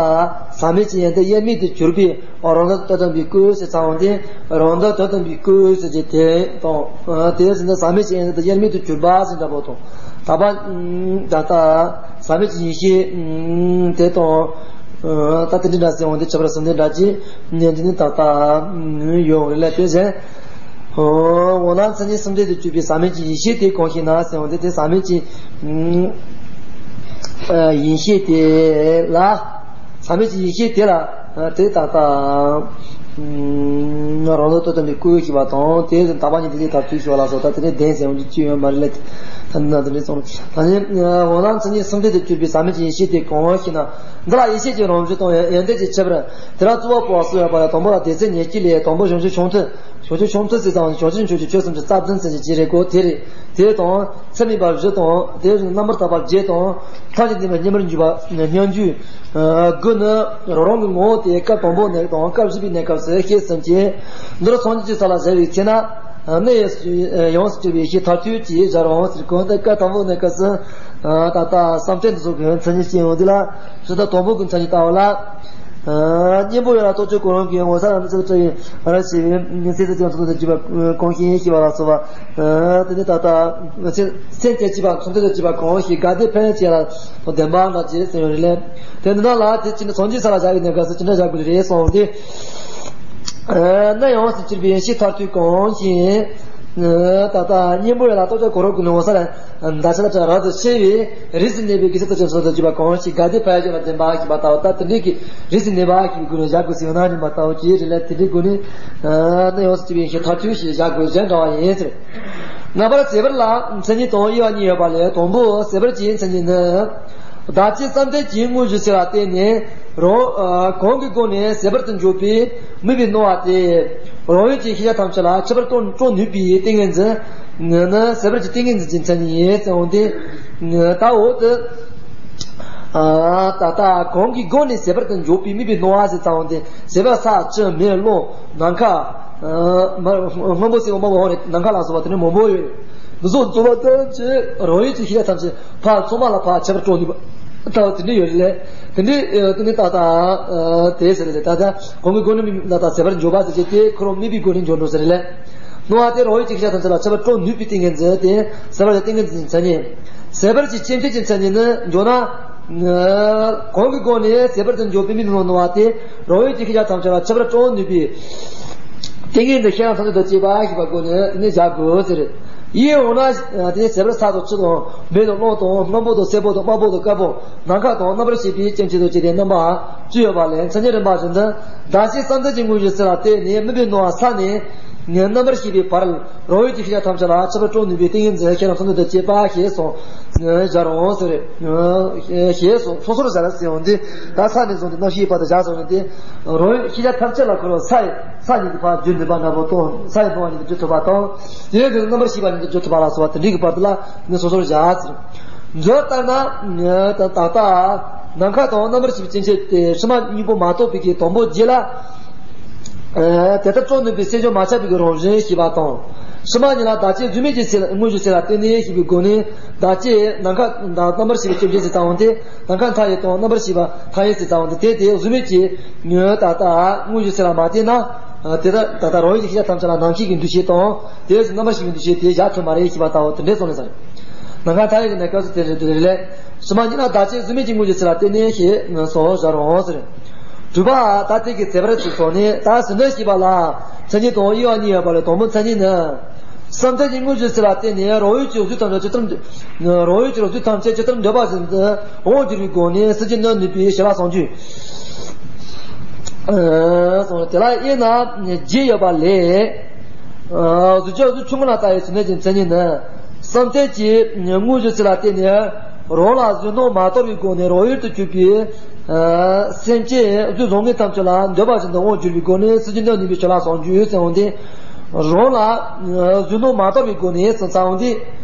ཟག་མེད་ཀྱི་ཡོན་ཏན་དབྱེར་མེད་དུ་གྱུར་པའི་རང་དོན་དོན་དམ་པའི་སྐུ་ཟེར་ཙང་དེ་རང་དོན་དོན་དམ་པའི་སྐུ་ཟེར་གྱི་དེ་དང་། དེ་ཟེར་ན་ཟག་མེད་ཀྱི་ཡོན་ཏན་དབྱེར་མེད་དུ་གྱུར་པ་ཟེར་འདྲ་པོ་དང་། དག་པ། ད་ལྟ་ཟག་མེད་ཀྱི་ཡེ་ཤེས་དེ་དང་། ད་དེ་འདྲ་འདྲ་ཟེར་འོང་དེ་ཁྱད་པར་གསུམ་ལྡན་འདྲ་ཅིག་ནས་འདི་ནི་ད་ལྟ་ཡོད་རེད་ལ། དེ་བཞིན་འོ་ན་མཚན་ཉིད་བསམ་གཏན་དུ་གྱུར་པའི་ཟག་མེད་ཀྱི་ཡེ་ཤེས་དེ་གང་ཞིག་ན་ཟེར་འོང་དེ། དེ་ཟག་མེད་ཀྱི་ཡེ་ཤེས་དེ་ལ། ཟག་མེད་ཀྱི་ཡེ་ཤེས་དེ་ལ་དེ་ད་ལྟ་རང་དོན་དོན་དམ་པའི་སྐུ་ཞེས་པ་དང་། དེ་དག་པ་ཉིད་དེ་ལས་མཐར་ཐུག་ཞེས་པ་ལ་སོགས་ད་དེ་ནས་བདེན་ཟེར་འོང་དེ་ཅི་ཡོད་མ་རེད་ལ། ད་ནི་ན་དེ་འདྲའི་ཚོགས་ད་ནི་འོ་ན་མཚན་ཉིད་བསམ་གཏན་དུ་གྱུར་པའི་ཟག་མེད་ཀྱི་ཡེ་ཤེས་དེ་གང་ཞེ་ན། འདི་ལ་ཡེ་ཤེས་ཀྱི་རང་བཞིན་དང་ཡོན་ཏན་གྱི་ཁྱད་པར་དེ་རང་རྩོལ་བ་པོ་ལ་གསུངས་ཡོད་པ་ལས། དང་པོ་ལ་སྡེ་ཚན་ཉེར་གཅིག་ལས། དང་པོ་བྱང་ཆུབ་བྱང་ཐུབ། བྱང་ཆུབ་བྱང་ཐུབ་ཟེར་ཙང་བྱང་ཆུབ་ཆོས་ཀྱི་རྩ་བདུན་ཟེར་གྱི་རེད་གོ། དེ་རེད། དེ་དང་ཚད་མེད་པ་བཞི་དང་། དེ་རྣམ་པར་དག་པ་བརྒྱད་དང་། ཐམས་ཅད་མཁྱེན་པའི་མཉམ་པར་འཇུག་པ་སྙོམས་འཇུག་དགུ་ནི་རང་རང་གི་ངོ་བོ་དེ་སྐབས་དང་པོ་ནས་དང་སྐབས་བཞི་པའི་གནས་སྐབས་སུ་ཤེས་ཟིན་གྱི། འདིར་སངས་རྒྱས་ཀྱི་ས་ལ་བཞག་པའི་ཚེ་ན། གནས་ཡོངས་སུ་གྱུར་པའི་ཡེ་ཤེས་མཐར་ཐུག་ཅེས་བྱ་རུང་ཟེར་གོ། འདི་སྐབས་དང་པོ་གནས་སྐབས་སུ། ད་ལྟ་བསམ་གཏན་དུ་སོགས་ཀྱི་མཚན་ཉིད་ཅན་ཡོང་དུས་ལ། ཇི་ལྟར་དང་པོ་གི་མཚན་ཉིད་ལྟ་བ་ལ། གཉེན་པོ་ཡོད་ལ་རྟོག་དཔྱོད་གང་རུང་གིས་ངོ་ཚ་ལ་མི་ཚ་བ་ཡིན་ར་ཞེས་པའི་སེམས་དེ་ཀྱང་ཚོགས་དང་བཅས་པ་གང་ཞིག་ཡིན་ཞེས་པ་ལ་སོགས་པ། དེ་ནི་ད་ལྟ་སེམས་དེ་བཅས་པ་ཚོགས་དང་བཅས་པ་གང་ཞིག་དགའ་བདེ་ཕན་ཡོན་ཅན་ལ་བདེན་པ་འདྲ་ཅེས་ཟེར་ཡོད་རེད་ལས། དེ་འདི་ན་ལ་དེ་ཅི་ནི་སངས་རྒྱས་ས་ལ་བཞག་པའི་གནས་སྐབས་སུ་ཅི་འདྲ་བཞག་དགོས་རེད་གསུངས་ཏེ། གནས་ཡོངས་སུ་གྱུར་པའི་ཡེ་ཤེས་མཐར་ཐུག་གང་ཞིག་ད་ལྟ་གཉེན་པོ་ཡོད་ལ་རྟོག་དཔྱོད་གང་རུང་གིས་ངོ་ཚ་ལ། ད་ཆ་ད་ཆ་རབ་ཏུ་ཕྱེ་བའི་རིས་སུ་གནས་པའི་དགེ་ཚུལ་དང་བྱང་སེམས་སོགས་དང་བཅས་པ་གང་ཞིག་དགའ་བདེ་ཕན་ཡོན་ཅན་ལ་བདེན་པ་ཞེས་པ་ལྟ་བུ་ལྟར། དེ་འདྲའི་གི་རིས་སུ་གནས་པ་ཞིག་གི་སྒོ་ནས་བཞག་དགོས་ཟེར་ཡོད་ན་རིམ་པ་ལྟ་བུ་ཅིག་རེད་ལ། དེ་འདྲའི་སྒོ་ནས་གནས་ཡོངས་སུ་གྱུར་པའི་ཡེ་ཤེས་མཐར་ཐུག་ཞེས་བཞག་དགོས་གཞན་འདྲ་བ་ཡིན་ཟེར། ནངས་པར་ཟད་པར་ལ་མཚན་ཉིད་དང་དབྱེ་བ་གཉིས་ཡོད་པ་ལས། དང་པོ་ཟད་པར་གྱི་མཚན་ཉིད་ནི། བདག་བསྐྱེད་བསམ་གཏན་གྱི་དངོས་གཞི་ཟེར་ལ་བརྟེན་ནས་རང་། གང་གི་སྒོ་ནས་ཟད་པར་དུ་འཇོག་པའི་དམིགས་པའི་སྣང་བ་དེ། རང་ཡུལ་གྱི་ཤེས་བྱ་ཐམས་ཅད་ལ་ཁྱད་པར་སྤྲོ་སྤྲོ་ནུས་པའི་ཏིང་ངེ་འཛིན་ནི་ཟད་པར་གྱི་ཏིང་ངེ་འཛིན་གྱི་མཚན་ཉིད་ཡིན་ཟེར་འོང་སྟེ། ད་འོག་ཏུ། ད་ལྟ་གང་གི་སྒོ་ནས་ཟད་པར་དུ་འཇོག་པའི་དམིགས་པའི་སྣང་བ་ཟེར་ཙམ་འོང་སྟེ། ཟད་པ་ས་ལྕི་མེ་རླུང་ནམ་མཁའ། སྔོན་པོ་སེར་པོ་དམར་པོ་ཧོ་རེ་ནམ་མཁའ་ལ་སོགས་པ་དེ་ནི་མང་པོ་ཡོད། འདི་ཚོ་རྩོལ་བ་ཐམས་ཅད་རང་ཡུལ་གྱི་ཤེས་བྱ་ཐམས་ཅད་ཕར་ཚང་མ་ལ་ཕར་ཁྱད་པར་སྤྲོ་ནུས་པ་ལྟ་བུ་དེ་འདྲ་ཡོད་རེད་ལས། དེ་འདྲའི་དེ་ནི་ད་ལྟ་དེ་ཟེར་རེད། ད་ལྟ་གང་གི་སྒོ་ནས་ད་ལྟ་ཟད་པར་འཇོག་པ་ཟེར་གྱི་དེ་ཁོ་རང་དམིགས་པའི་སྒོ་ནས་འཇོག་འགྲོ་ཟེར་རེད་ལས། སྣང་བ་དེ་རང་ཡུལ་གྱི་ཤེས་བྱ་ཐམས་ཅད་ལ་ཁྱད་པར་སྤྲོ་ནུས་པའི་ཏིང་ངེ་འཛིན་དེ་ཟད་པར་གྱི་ཏིང་ངེ་འཛིན་མཚན་ཉིད། ཟད་པར་གྱི་སྐྱེ་མཆེད་ཀྱི་མཚན་ཉིད་ནི་འཇོག་ན། གང་གི་སྒོ་ནས་ཟད་པར་དུ་འཇོག་པའི་དམིགས་པའི་སྣང་བ་དེ་རང་ཡུལ་གྱི་ཤེས་བྱ་ཐམས་ཅད་ལ་ཁྱད་པར་སྤྲོ་ནུས་པའི་ཏིང་ངེ་འཛིན་ཤེས་རབ་ཐམས་ཅད་དང་བཅས་པ་ཞེས་པ་སྒོ་ནས་དེ་ནས་བཞག་དགོས་ཟེར། དབྱེ་འོང་ན་དེ་ནས་ཟད་པར་ས་དང་ཆུ་དང་མེ་དང་རླུང་དང་སྔོན་པོ་དང་སེར་པོ་དང་དམར་པོ་དང་དཀར་པོ་ནམ་མཁའ་དང་རྣམ་པར་ཤེས་པའི་སྐྱེ་མཆེད་དང་བཅས་ཏེ་རྣམ་པ་བཅུ་ཡོད་པ་ལས། མཚན་ཉིད་རིམ་པ་བཞིན་དུ་བདག་བསྐྱེད་བསམ་གཏན་གྱི་དངོས་གཞི་ཟེར་ལ་བརྟེན་ནས་དམིགས་པའི་སྣང་བ་ས་ནས་རྣམ་པར་ཤེས་པའི་བར། རང་ཡུལ་གྱི་ཤེས་བྱ་ཐམས་ཅད་ལ་ཁྱད་པར་སྤྲོ་ནུས་པའི་ཏིང་ངེ་འཛིན་ཤེས་རབ་ཐམས་ཅད་དང་བཅས་པ་ཞེས་གསུངས་བཞག་རུང་ཟེར། ཞེས་གསུངས། སོ་སོར་བཞག་ཟེར་ཡོང་དུས་ད་ས་ནས་བཟུང་སྟེ་རྣམ་ཤེས་པ་དང་བཞག་སོང་ནས་དེ། རང་ཡུལ་ཤེས་བྱ་ཐམས་ཅད་ལ་ཁོ་རང་ས་ཡི་ས་ཉིད་ཀྱི་ཕར་བརྗོད་ནུས་པ་འདྲ་པོ་དང་ས་ཡི་སྣང་བ་ཉིད་དུ་བརྗོད་ཐུབ་པ་དང་། དེ་ཡང་དེ་རྣམ་པར་ཤེས་པ་ཉིད་དུ་བརྗོད་ཐུབ་པ་ལ་སོགས་པ་དེ་འདྲའི་གི་བར་དུ་ལ་ནི་སོ་སོར་བཞག་ཟེར། མཛོད་ལྟར་ན། ད་ལྟ་ནམ་མཁའ་དང་རྣམ་པར་ཤེས་པའི་སྐྱེ་མཆེད་དེ་ཕྱི་མ་གཉིས་པོ་མ་གཏོགས་པའི་གི་དང་པོ་རྗེས་ལ། དེ་ལྟར་སྤྲོ་ནུས་པའི་སེམས་བྱུང་མ་ཆགས་པའི་གི་རང་བཞིན་ཞེས་པ་དང་། ཕྱི་མ་གཉིས་ལ་བདག་བསྐྱེད་གཟུགས་མེད་ཀྱི་ཚེ་ལ་དངོས་གཞི་ཚེ་ལ་བརྟེན་ནས་ཞེས་པའི་སྒོ་ནས་བདག་བསྐྱེད་ནམ་མཁའ་དང་རྣམ་པར་ཤེས་པའི་སྐྱེ་མཆེད་ཅེས་བྱ་བ་སྟེ། ནམ་མཁའ་མཐའ་ཡས་དང་རྣམ་པར་ཤེས་པ་མཐའ་ཡས་ཅེས་བྱ་བ་སྟེ། དེ་དེ་གཟུགས་མེད་ཀྱི་ད་ལྟ་དངོས་གཞི་ཚེ་ལ་མ་བརྟེན་ན། དེ་ལྟར་ད་ལྟ་རང་ཡུལ་གྱི་ཤེས་བྱ་ཐམས་ཅད་ལ་རྣམ་ཤེས་ཀྱི་འདུ་ཤེས་དང་དེ་རྣམ་པར་ཤེས་པའི་འདུ་ཤེས་དེ་བཞག་ཐུབ་མ་རེད་ཞེས་པ་ལྟ་བུ་དེ་འདྲའི་ཚོགས་ལས་ཟེར། ནམ་མཁའ་མཐའ་ཡས་ཀྱི་གནས་སྐབས་སུ་དེ་རེད་དེ་རེད་ལས། ཕྱི་མ་གཉིས་ལ་བདག་བསྐྱེད་གཟུགས་མེད་ཀྱི་དངོས་གཞི་ཚེ་ལ་བརྟེན་ནས་ཞེས་སོགས་བཞག་རུང་ཟེར། དྲུག་པ་ད་ལྟའི་གི་ཟད་པར་ཚུལ་སོགས་ནི་ད་ཟེར་འདོད་ཞེས་པ་ལ་མཚན་ཉིད་དང་དབྱེ་བ་གཉིས་ཡོད་པ་ལས། དང་པོ་མཚན་ཉིད་ནི། བསམ་གཏན་གྱི་དངོས་གཞི་ཚེ་ལ་བརྟེན་ནས་རང་ཡུལ་གྱི་གཟུགས་ཐམས་ཅད་ཇི་ལྟར་རང་ཡུལ་གྱི་གཟུགས་ཐམས་ཅད་ཇི་ལྟར་འདོད་པ་བཞིན་དུ་འོང་འགྱུར་བའི་སྒོ་ནས་སྲིད་ཞིའི་གནས་ནུས་པའི་ཞི་ལྷག་ཟུང་འཇུག་དེ་ལ་དབྱེ་ན་བརྒྱད་ཡོད་པ་ལས། གཟུགས་ཅན་གཟུགས་ཆུང་ངུ་ལ་ལྟ་བའི་ཚུལ་གནས་ཀྱི་མཚན་ཉིད་ནི། བསམ་གཏན་གྱི་དངོས་གཞི་ཚེ་ལ་བརྟེན་ནས་རང་ལ་གཟུགས་སྣང་མ་དོར་བའི་སྒོ་ནས་རང་ཡུལ་དུ་གྱུར་པའི་སེམས་ཅན་གཟུགས་བཟང་ངན་ཐམས་ཅད་ལ་འདོད་པ་བཞིན་དུ་དབང་བསྒྱུར་བའི་སྒོ་ནས་སྲིད་ཞིའི་གནས་ནུས་པའི་ཞི་ལྷག་ཟུང་འཇུག་ཟེར་འོང་སྟེ། རང་ལ་གཟུགས་སྣང་མ་དོར་བའི་སྒོ་ནས་ཟེར་ཙམ་འོང་སྟེ།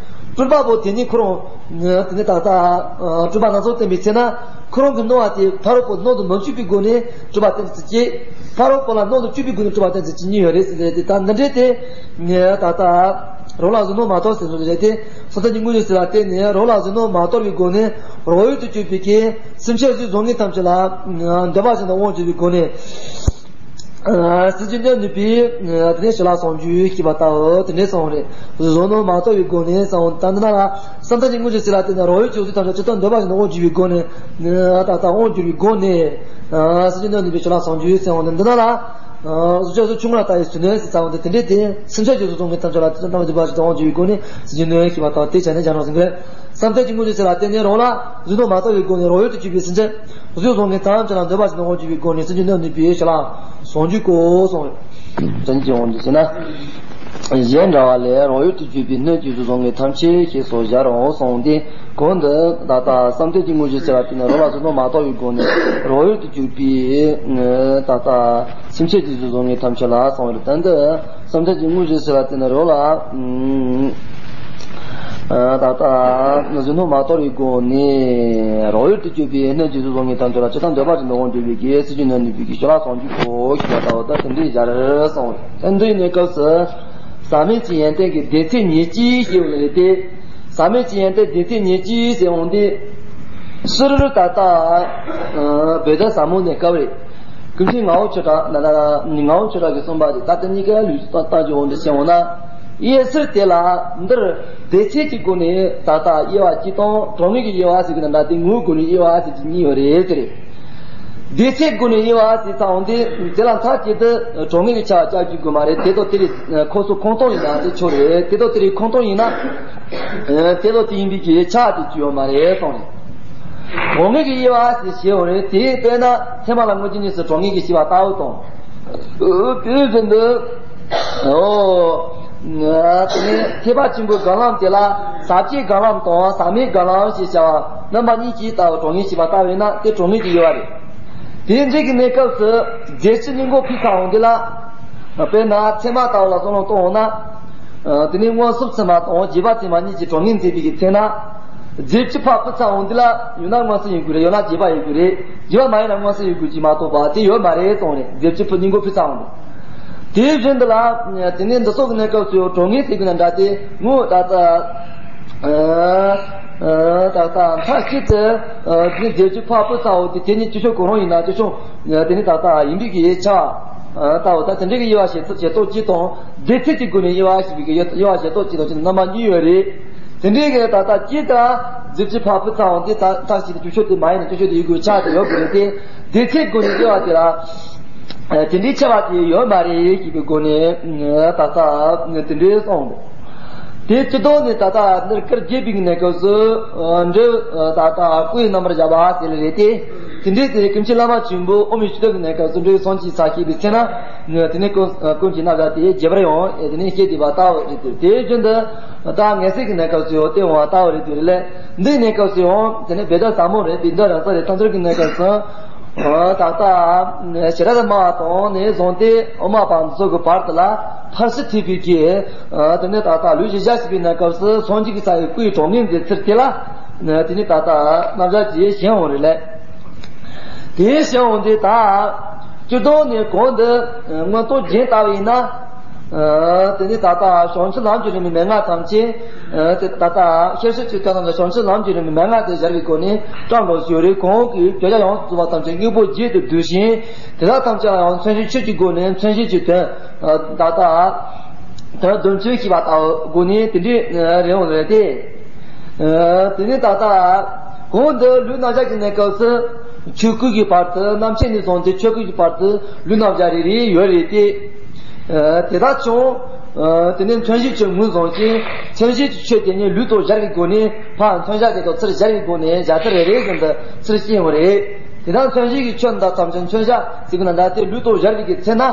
སྤྲུལ་པ་པོ་དེ་ནི་ཁོ་རང་དེ་ནི་ད་ལྟ་སྤྲུལ་པ་སྣ་ཚོགས་བསྟན་པའི་ཚེ་ན། ཁོ་རང་གི་སྣང་བ་དེ་ཕ་རོལ་པོ་སྣང་དུ་མ་བཅུག་པའི་སྒོ་ནས་གྲུབ་པ་དེ་ཚོ་སྐྱེ། ཕ་རོལ་པོ་ལ་སྣང་དུ་བཅུག་པའི་སྒོ་ནས་གྲུབ་པ་དེ་ཚོ་སྐྱེ་ཉིད་ཡོད་རེད་ཟེར་ཏེ། ད་འདི་འདྲའི་དེ་ད་ལྟ་རང་ལ་གཟུགས་སྣང་མ་དོར་ཟེར་ཚུལ་རེད་དེ། བསམ་གཏན་གྱི་དངོས་གཞི་ཟེར་བ་དེ་ནི་རང་ལ་གཟུགས་སྣང་མ་དོར་བའི་སྒོ་ནས་རང་ཡུལ་དུ་གྱུར་པའི་གི་སེམས་ཅན་གཟུགས་བཟང་ངན་ཐམས་ཅད་ལ་འདོད་པ་ཅན་དུ་དབང་བསྒྱུར་བའི་སྒོ་ནས། ཨ། སྲིད་ཞིའི་གནས་ནུས་པའི། ཨ། དེ་ནས་ཞི་ལ་ཟུང་འཇུག་ཞེས་པ་ལྟ་བུ་དེ་འདྲའི་གསུངས་རེད། གཟུགས་སྣང་མ་དོར་བའི་སྒོ་ནས་གསུངས། ད་འདི་ན་ལ་བསམ་གཏན་གྱི་དངོས་གཞི་ཟེར་ལ་བརྟེན་ནས་རང་ཡུལ་གྱི་གཟུགས་ཐམས་ཅད་ཇི་ལྟར་འདོད་པ་བཞིན་དུ་དབང་བསྒྱུར་བའི་སྒོ་ནས། ཨ། ད་ལྟ་དབང་བསྒྱུར་བའི་སྒོ་ནས། ཨ། སྲིད་ཞིའི་གནས་ནུས་པའི་ཞི་ལ་ཟུང་འཇུག་གསུངས་འདི་ན་ལ། ཨ། གཟུགས་ཅན་སོགས་ཆུང་ངུ་ལ་ལྟ་བའི་ཚུལ་ནི་ཟེར་ཙམ་དེ་དེ་འདྲའི་དེ་སེམས་ཅན་གྱི་གཟུགས་བཟང་ངན་ཐམས་ཅད་ལ་དེ་ཙམ་འདོད་པ་བཞིན་དུ་དབང་བསྒྱུར་བའི་སྒོ་ནས་སྲིད་ཞིའི་གནས་ཞེས་པ་ལྟ་བུ་དེ་བྱས་ནས་སྦྱར་རོགས་ཟེར་གི་རེད། བསམ་གཏན་གྱི་དངོས་གཞི་ཟེར་ལ་བརྟེན་ནས་རང་ལ་གཟུགས་སྣང་མ་དོར་བའི་སྒོ་ནས་རང་ཡུལ་དུ་གྱུར་པའི་སེམས་ཅན། གཟུགས་བཟང་ངན་ཐམས་ཅད་ལ་འདོད་པ་བཞིན་དུ་དབང་བསྒྱུར་བའི་སྒོ་ནས་སྲིད་ཞིའི་གནས་ནུས་པའི་ཞི་ལ་ཟུང་འཇུག་གོ་གསུངས། བསྟན་གྱི་དབང་དུ་བྱས་ན། གཞན་འདྲ་བ་ལས་རང་ཡུལ་དུ་གྱུར་པའི་སྣོད་ཀྱི་གཟུགས་བཟང་ངན་ཐམས་ཅད་ཞེས་སོགས་སྦྱར་རོ་གསུངས་ཏེ། གོང་དུ་ད་ལྟ་བསམ་གཏན་གྱི་དངོས་གཞི་ཟེར་བ་དེ་ནི་རང་ལ་གཟུགས་སྣང་མ་དོར་བའི་སྒོ་ནས་རང་ཡུལ་དུ་གྱུར་པའི་ད་ལྟ་སེམས་ཅན་གྱི་གཟུགས་བཟང་ངན་ཐམས་ཅད་ལ་གསུངས་པ་རེད། ད་འདི། བསམ་གཏན་གྱི་དངོས་གཞི་ཟེར་བ་དེ་ནི་རང་ལ། ཨུམ། ཨ། ད་ལྟ་གཟུགས་སྣང་མ་དོར་བའི་སྒོ་ནས་རང་ཡུལ་དུ་གྱུར་པའི་སྣོད་ཀྱི་གཟུགས་བཟང་ངན་ཐམས་ཅད་ལ་ཇི་ལྟར་འདོད་པ་བཞིན་དུ་དབང་བསྒྱུར་བའི་གི་སྲིད་ཞིའི་གནས་ནུས་པའི་གི་ཞི་ལ་ཟུང་འཇུག་གོ་ཞེས་པ་ལྟ་བུ་ད་དེ་འདྲའི་སྦྱར་སོང་། ད་འདི་ཡིན་ནའི་སྐབས་སུ་ཟག་མེད་ཀྱི་ཡོན་ཏན་གྱི་བདེ་ཚིག་ཉིད་ཀྱིས་ཞེས་པ་རེད་དེ། ཟག་མེད་ཀྱི་ཡོན་ཏན་བདེ་ཚིག་ཉིད་ཀྱིས་ཟེར་འོང་དུས། ཕྱི་རོལ་ད་ལྟ་བོད་ཟླ་ཟབ་མོ་ནས་སྐབས་རེད། ཀུན་མཁྱེན་ངག་དབང་ཆོས་གྲགས་ན་ན་ངག་དབང་ཆོས་གྲགས་ཀྱིས་གསུངས་པ་དེ་ད་ལྟ་གཉིས་ཀ་ལུགས་སུ་བཏང་རྒྱུ་འོང་དུ་བྱས་འོང་ན། དབྱེ་ཚུལ་དེ་ལ་འདིར་བདེ་ཚིག་གི་སྒོ་ནས་ད་ལྟ་དབྱེ་བ་གཅིག་དང་གྲངས་ངེས་ཀྱི་དབྱེ་བ་ཟེར་གྱི་ན་འདྲ་སྟེ། ངོ་བོའི་སྒོ་ནས་དབྱེ་བ་ཟེར་གྱི་གཉིས་ཡོད་རེད་ཟེར། བདེ་ཚིག་སྒོ་ནས་དབྱེ་བ་ཟེར་ཙམ་འོང་དུས་དེ་ལ་མཐའ་གཅིག་ཏུ་གྲངས་ངེས་ཀྱི་ཆ་བ་བཅའ་རྒྱུ་དགོས་མ་རེད། དེ་དང་དེ་རེད། ཁོ་སོ་ཁོང་སྟོང་ཡིན་ན་དེ་ཆོག་རེད། དེ་དང་དེ་རེད་ཁོང་སྟོང་ཡིན་ན། དེ་དང་དེ་ཡིན་པའི་གི་ཆ་དེ་བཅུག་ཡོད་མ་རེད་གསུངས་རེད། གྲངས་ངེས་ཀྱི་དབྱེ་བ་ཟེར་བྱས་ཡོད་རེད། དེ་དཔེར་ན་ཚད་མ་ལ་དངོས་རྒྱུ་གཉིས་སུ་གྲངས་ངེས་ཀྱི་དབྱེ་བ་ལྟ་བུ་དང་། དེ་བཞིན་དུ། ཨོ། དེ་ནས་ཐེག་པ་ཆེན་པོའི་སྒང་ལམ་དེ་ལ་ཟག་བཅས་སྒང་ལམ་དང་ཟག་མེད་སྒང་ལམ་ཞེས་བྱ་བ་རྣམ་པ་གཉིས་ཀྱིས་ལྟ་བུ་གྲངས་ངེས་ཀྱི་དབྱེ་བ་ལྟ་བས་ན་དེ་གྲངས་ངེས་ཀྱི་དབྱེ་བ་རེད། དེ་འདྲའི་གི་གནས་སྐབས་སུ་རྫས་ཕྱི་སྙིང་པོ་ཕུད་ཚར་འོང་དེ་ལ། དཔེར་ན་ཚད་མ་ལྟ་བུ་ལ་བསམ་བློ་གཏོང་འོང་ན། ཨ། དེ་ནས་མངོན་སུམ་ཚད་མ་དང་རྗེས་དཔག་ཚད་མ་གཉིས་ཀྱི་གྲངས་ངེས་མཛད་པའི་གི་ཚེ་ན། རྫས་ཕྱི་ཕར་ཕུད་ཚར་འོང་དུས་ལ་ཡང་ན་མངོན་སུམ་ཡིན་དགོས་རེད། ཡང་ན་རྗེས་དཔག་ཡིན་དགོས་རེད། རྗེས་དཔག་མ་ཡིན་ན་མངོན་སུམ་ཡིན་དགོས་ཀྱི་མ་གཏོགས་པ་དེ་ཡོད་མ་རེད་གསུངས་རེད། རྫས་ཕྱི་ཕུད་སྙིང་པོ་ཕུད་ཚར་འོང་དུས། དེ་བཞིན་དུ་ལ་དེ་ནས་འདི་སོགས་ཀྱི་གནས་སྐབས་སུ་ཡང་གྲངས་ངེས་ཟེར་དགོས་ན་འདྲ་སྟེ། ངོ་ད་ལྟ། ཨ། ད་ལྟ་མཐའ་གཅིག་ཏུ་རྫས་ཕྱི་ཕར་ཕུད་ཚར་འོང་དུས་དེ་ནི་ཅི་ཕྱོགས་གང་རུང་ཡིན་ན་ཅི་ཕྱོགས། དེ་ནི་ད་ལྟ་ཡིན་པའི་གི་ཆ། ལྟ་བུ་ད་དེ་འདྲའི་གི་དབྱེ་བ་ཕྱེ་ཕྱེ་སྟངས་གཅིག་དང་། བདེ་ཚིག་གི་སྒོ་ནས་དབྱེ་བ་ཕྱེ་བའི་གི་དབྱེ་བ་ཕྱེ་སྟངས་གཅིག་དང་ཕྱེ་ན་རྣམ་པ་གཉིས་ཡོད་རེད། དེ་འདྲའི་གི་ད་ལྟ་གཅིག་ད་རྫས་ཕྱི་ཕར་ཕུད་ཚར་འོང་དུས་ད་མཐའ་གཅིག་ཏུ་ཅི་ཕྱོགས་དེ་མ་ཡིན་ན་ཅི་ཕྱོགས་དེ་ཡོད་དགོས་རེད་དེ། བདེ་ཚིག་སྒོ་ནས་དབྱེ་བ་དེ་ལ། དེ་འདྲའི་ཆེ་བ་དེ་ཡོད་མ་རེད་ཞེས་པའི་སྒོ་ནས་ད་ལྟ་དེ་འདྲའི་གསུངས་འདུག་དེ་སྤྱི་ལྡོག་ནས་ད་ལྟ་འདིར་བཀར་བརྒྱབ་པའི་གནས་སྐབས་སུ། ཨ། འབྲུ། ཨ། ད་ལྟ་སྐུའི་རྣམ་པར་བཞག་པ་ཟེར་ལེ་རེད་དེ། དེ་འདྲའི་དེ་ཀུན་མཁྱེན་བླ་མ་ཆེན་པོ་དབུ་མའི་སྤྱི་ལྡོག་གི་གནས་སྐབས་སུ་འབྲུ་གསུམ་གྱིས་ས་བརྒྱབ་པའི་ཚེ་ན། དེ་ནས་ཀུན། ཀུན་གྱི་རྣམ་གཞག་དེ་རྒྱས་པར་ཡང་དེ་ནས་བཤད་བསྡད་པ་ལྟ་བུ་རེད་དེ། དེ་བཞིན་དུ་ད་ངེས་གསལ་གྱི་གནས་སྐབས་སུ་ཡང་དེ་འོང་བ་ལྟ་བུ་རེད་དེ་རེད་ལེ། འདིའི་གནས་སྐབས་སུ་ཡང་དེ་ནས་བོད་ཟླ་ཟབ་མོ་རེད། བོད་ཟླ་རང་ས་རེད། མཐའ་མཇུག་གི་གནས་སྐབས་སུ། ཨ། ད་ལྟ་ཞི་རལ་མ་དང་ནས་བཟུང་སྟེ་དབུ་མ་པ་ཚོ་གི་བར་དུ་ལ་ཕར་ཕྱིན་ཐེག་པའི་གི། ཨ། དེ་ནས་ད་ལྟ་ལུས་ཀྱི་ཞག་ཞིག་པའི་གནས་སྐབས་སུ་སངས་རྒྱས་ཀྱི་ས་ཡི་སྐུ་ཡི་གྲངས་ངེས་མཛད་ཚུལ་དེ་ལ། དེ་ནས་ད་ལྟ་རྣམ་གཞག་ཅིག་བྱས་འོང་རེད་ལེ། དེ་བྱས་འོང་དུས་ད་སྤྱི་ལྡོག་ནས་གོང་དུ་མངོན་རྟོགས་རྒྱན་ལྟ་བ་ཡིན་ན། ཨ། དེ་ནས་ད་ལྟ་བྱང་ཆུབ་ལམ་གྱི་རིམ་པའི་མན་ངག་ཐམས་ཅད། ཨ། དེ་ད་ལྟ་ཤེར་ཕྱིན་གྱི་དོན་རྣམས་ལ་བྱང་ཆུབ་ལམ་གྱི་རིམ་པའི་མན་ངག་དེ་སྦྱར་བའི་སྒོ་ནས་བཀྲམ་རོགས་ཞུ་རེད། གོང་གི་བརྗོད་བྱ་ཡོངས་སུ་རྫོགས་པ་ཐམས་ཅད་དངོས་པོ་བརྒྱད་དུ་བསྡུས་ཤིང་། དེ་དག་ཐམས་ཅད་ལ་ཡང་མཚན་གཞི་ཆོས་ཀྱི་སྒོ་ནས་མཚན་གཞི་གི་དོན། ཨ། ད་ལྟ་དོན་བདུན་ཚུལ་ཞེས་པ་ལྟ་བུ་སྒོ་ནས་དེ་འདྲའི་རེད་འོང་རེད་དེ། ཨ། དེ་ནས་ད་ལྟ་གོང་དུ་ལུས་རྣམ་གཞག་གི་གནས་སྐབས་སུ་ཆོས་སྐུ་གི་བར་དུ། རྣམ་མཁྱེན་ནས་བཟུང་སྟེ་ཆོས་སྐུ་གི་བར་དུ་ལུས་རྣམ་གཞག་རེ་རེ་ཡོད་རེད་དེ། ཨ། དེ་དག་ཀྱང་། ཨ། དེ་ནས་མཚན་གཞི་ཆོས་ངོས་བཟུང་ཞིང་། མཚན་གཞི་ཆོས་དེ་ཉིད་ལུས་དང་སྦྱར་བའི་སྒོ་ནས་ཕར་མཚོན་བྱ་དེ་དག་ཚུར་སྦྱར་བའི་སྒོ་ནས་བཞག་ཚུལ་རེ་རེ་བཞིན་དུ་ཚུར་བཤད་ཡོང་རེད། དེ་དག་མཚན་གཞི་གི་ཆོས་འདི་ཐམས་ཅད་མཚོན་བྱ་ཟེར་གྱི་ན་འདྲ་སྟེ་ལུས་དང་སྦྱར་བའི་གི་ཚེ་ན།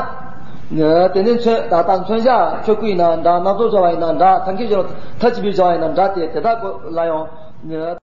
དེ་ནས་མཚོན། ད་ལྟ་མཚོན་བྱ་ཆོས་སྐུ་ཡིན་ན་འདྲ། སྣ་ཚོགས་བྱ་བ་ཡིན་ན་འདྲ། ཐབས་མཁས་བྱ་བ། མཐར་ཕྱིན་པའི་བྱ་བ་ཡིན་ན་འདྲ་སྟེ་དེ་དག་ལ་ཡང་།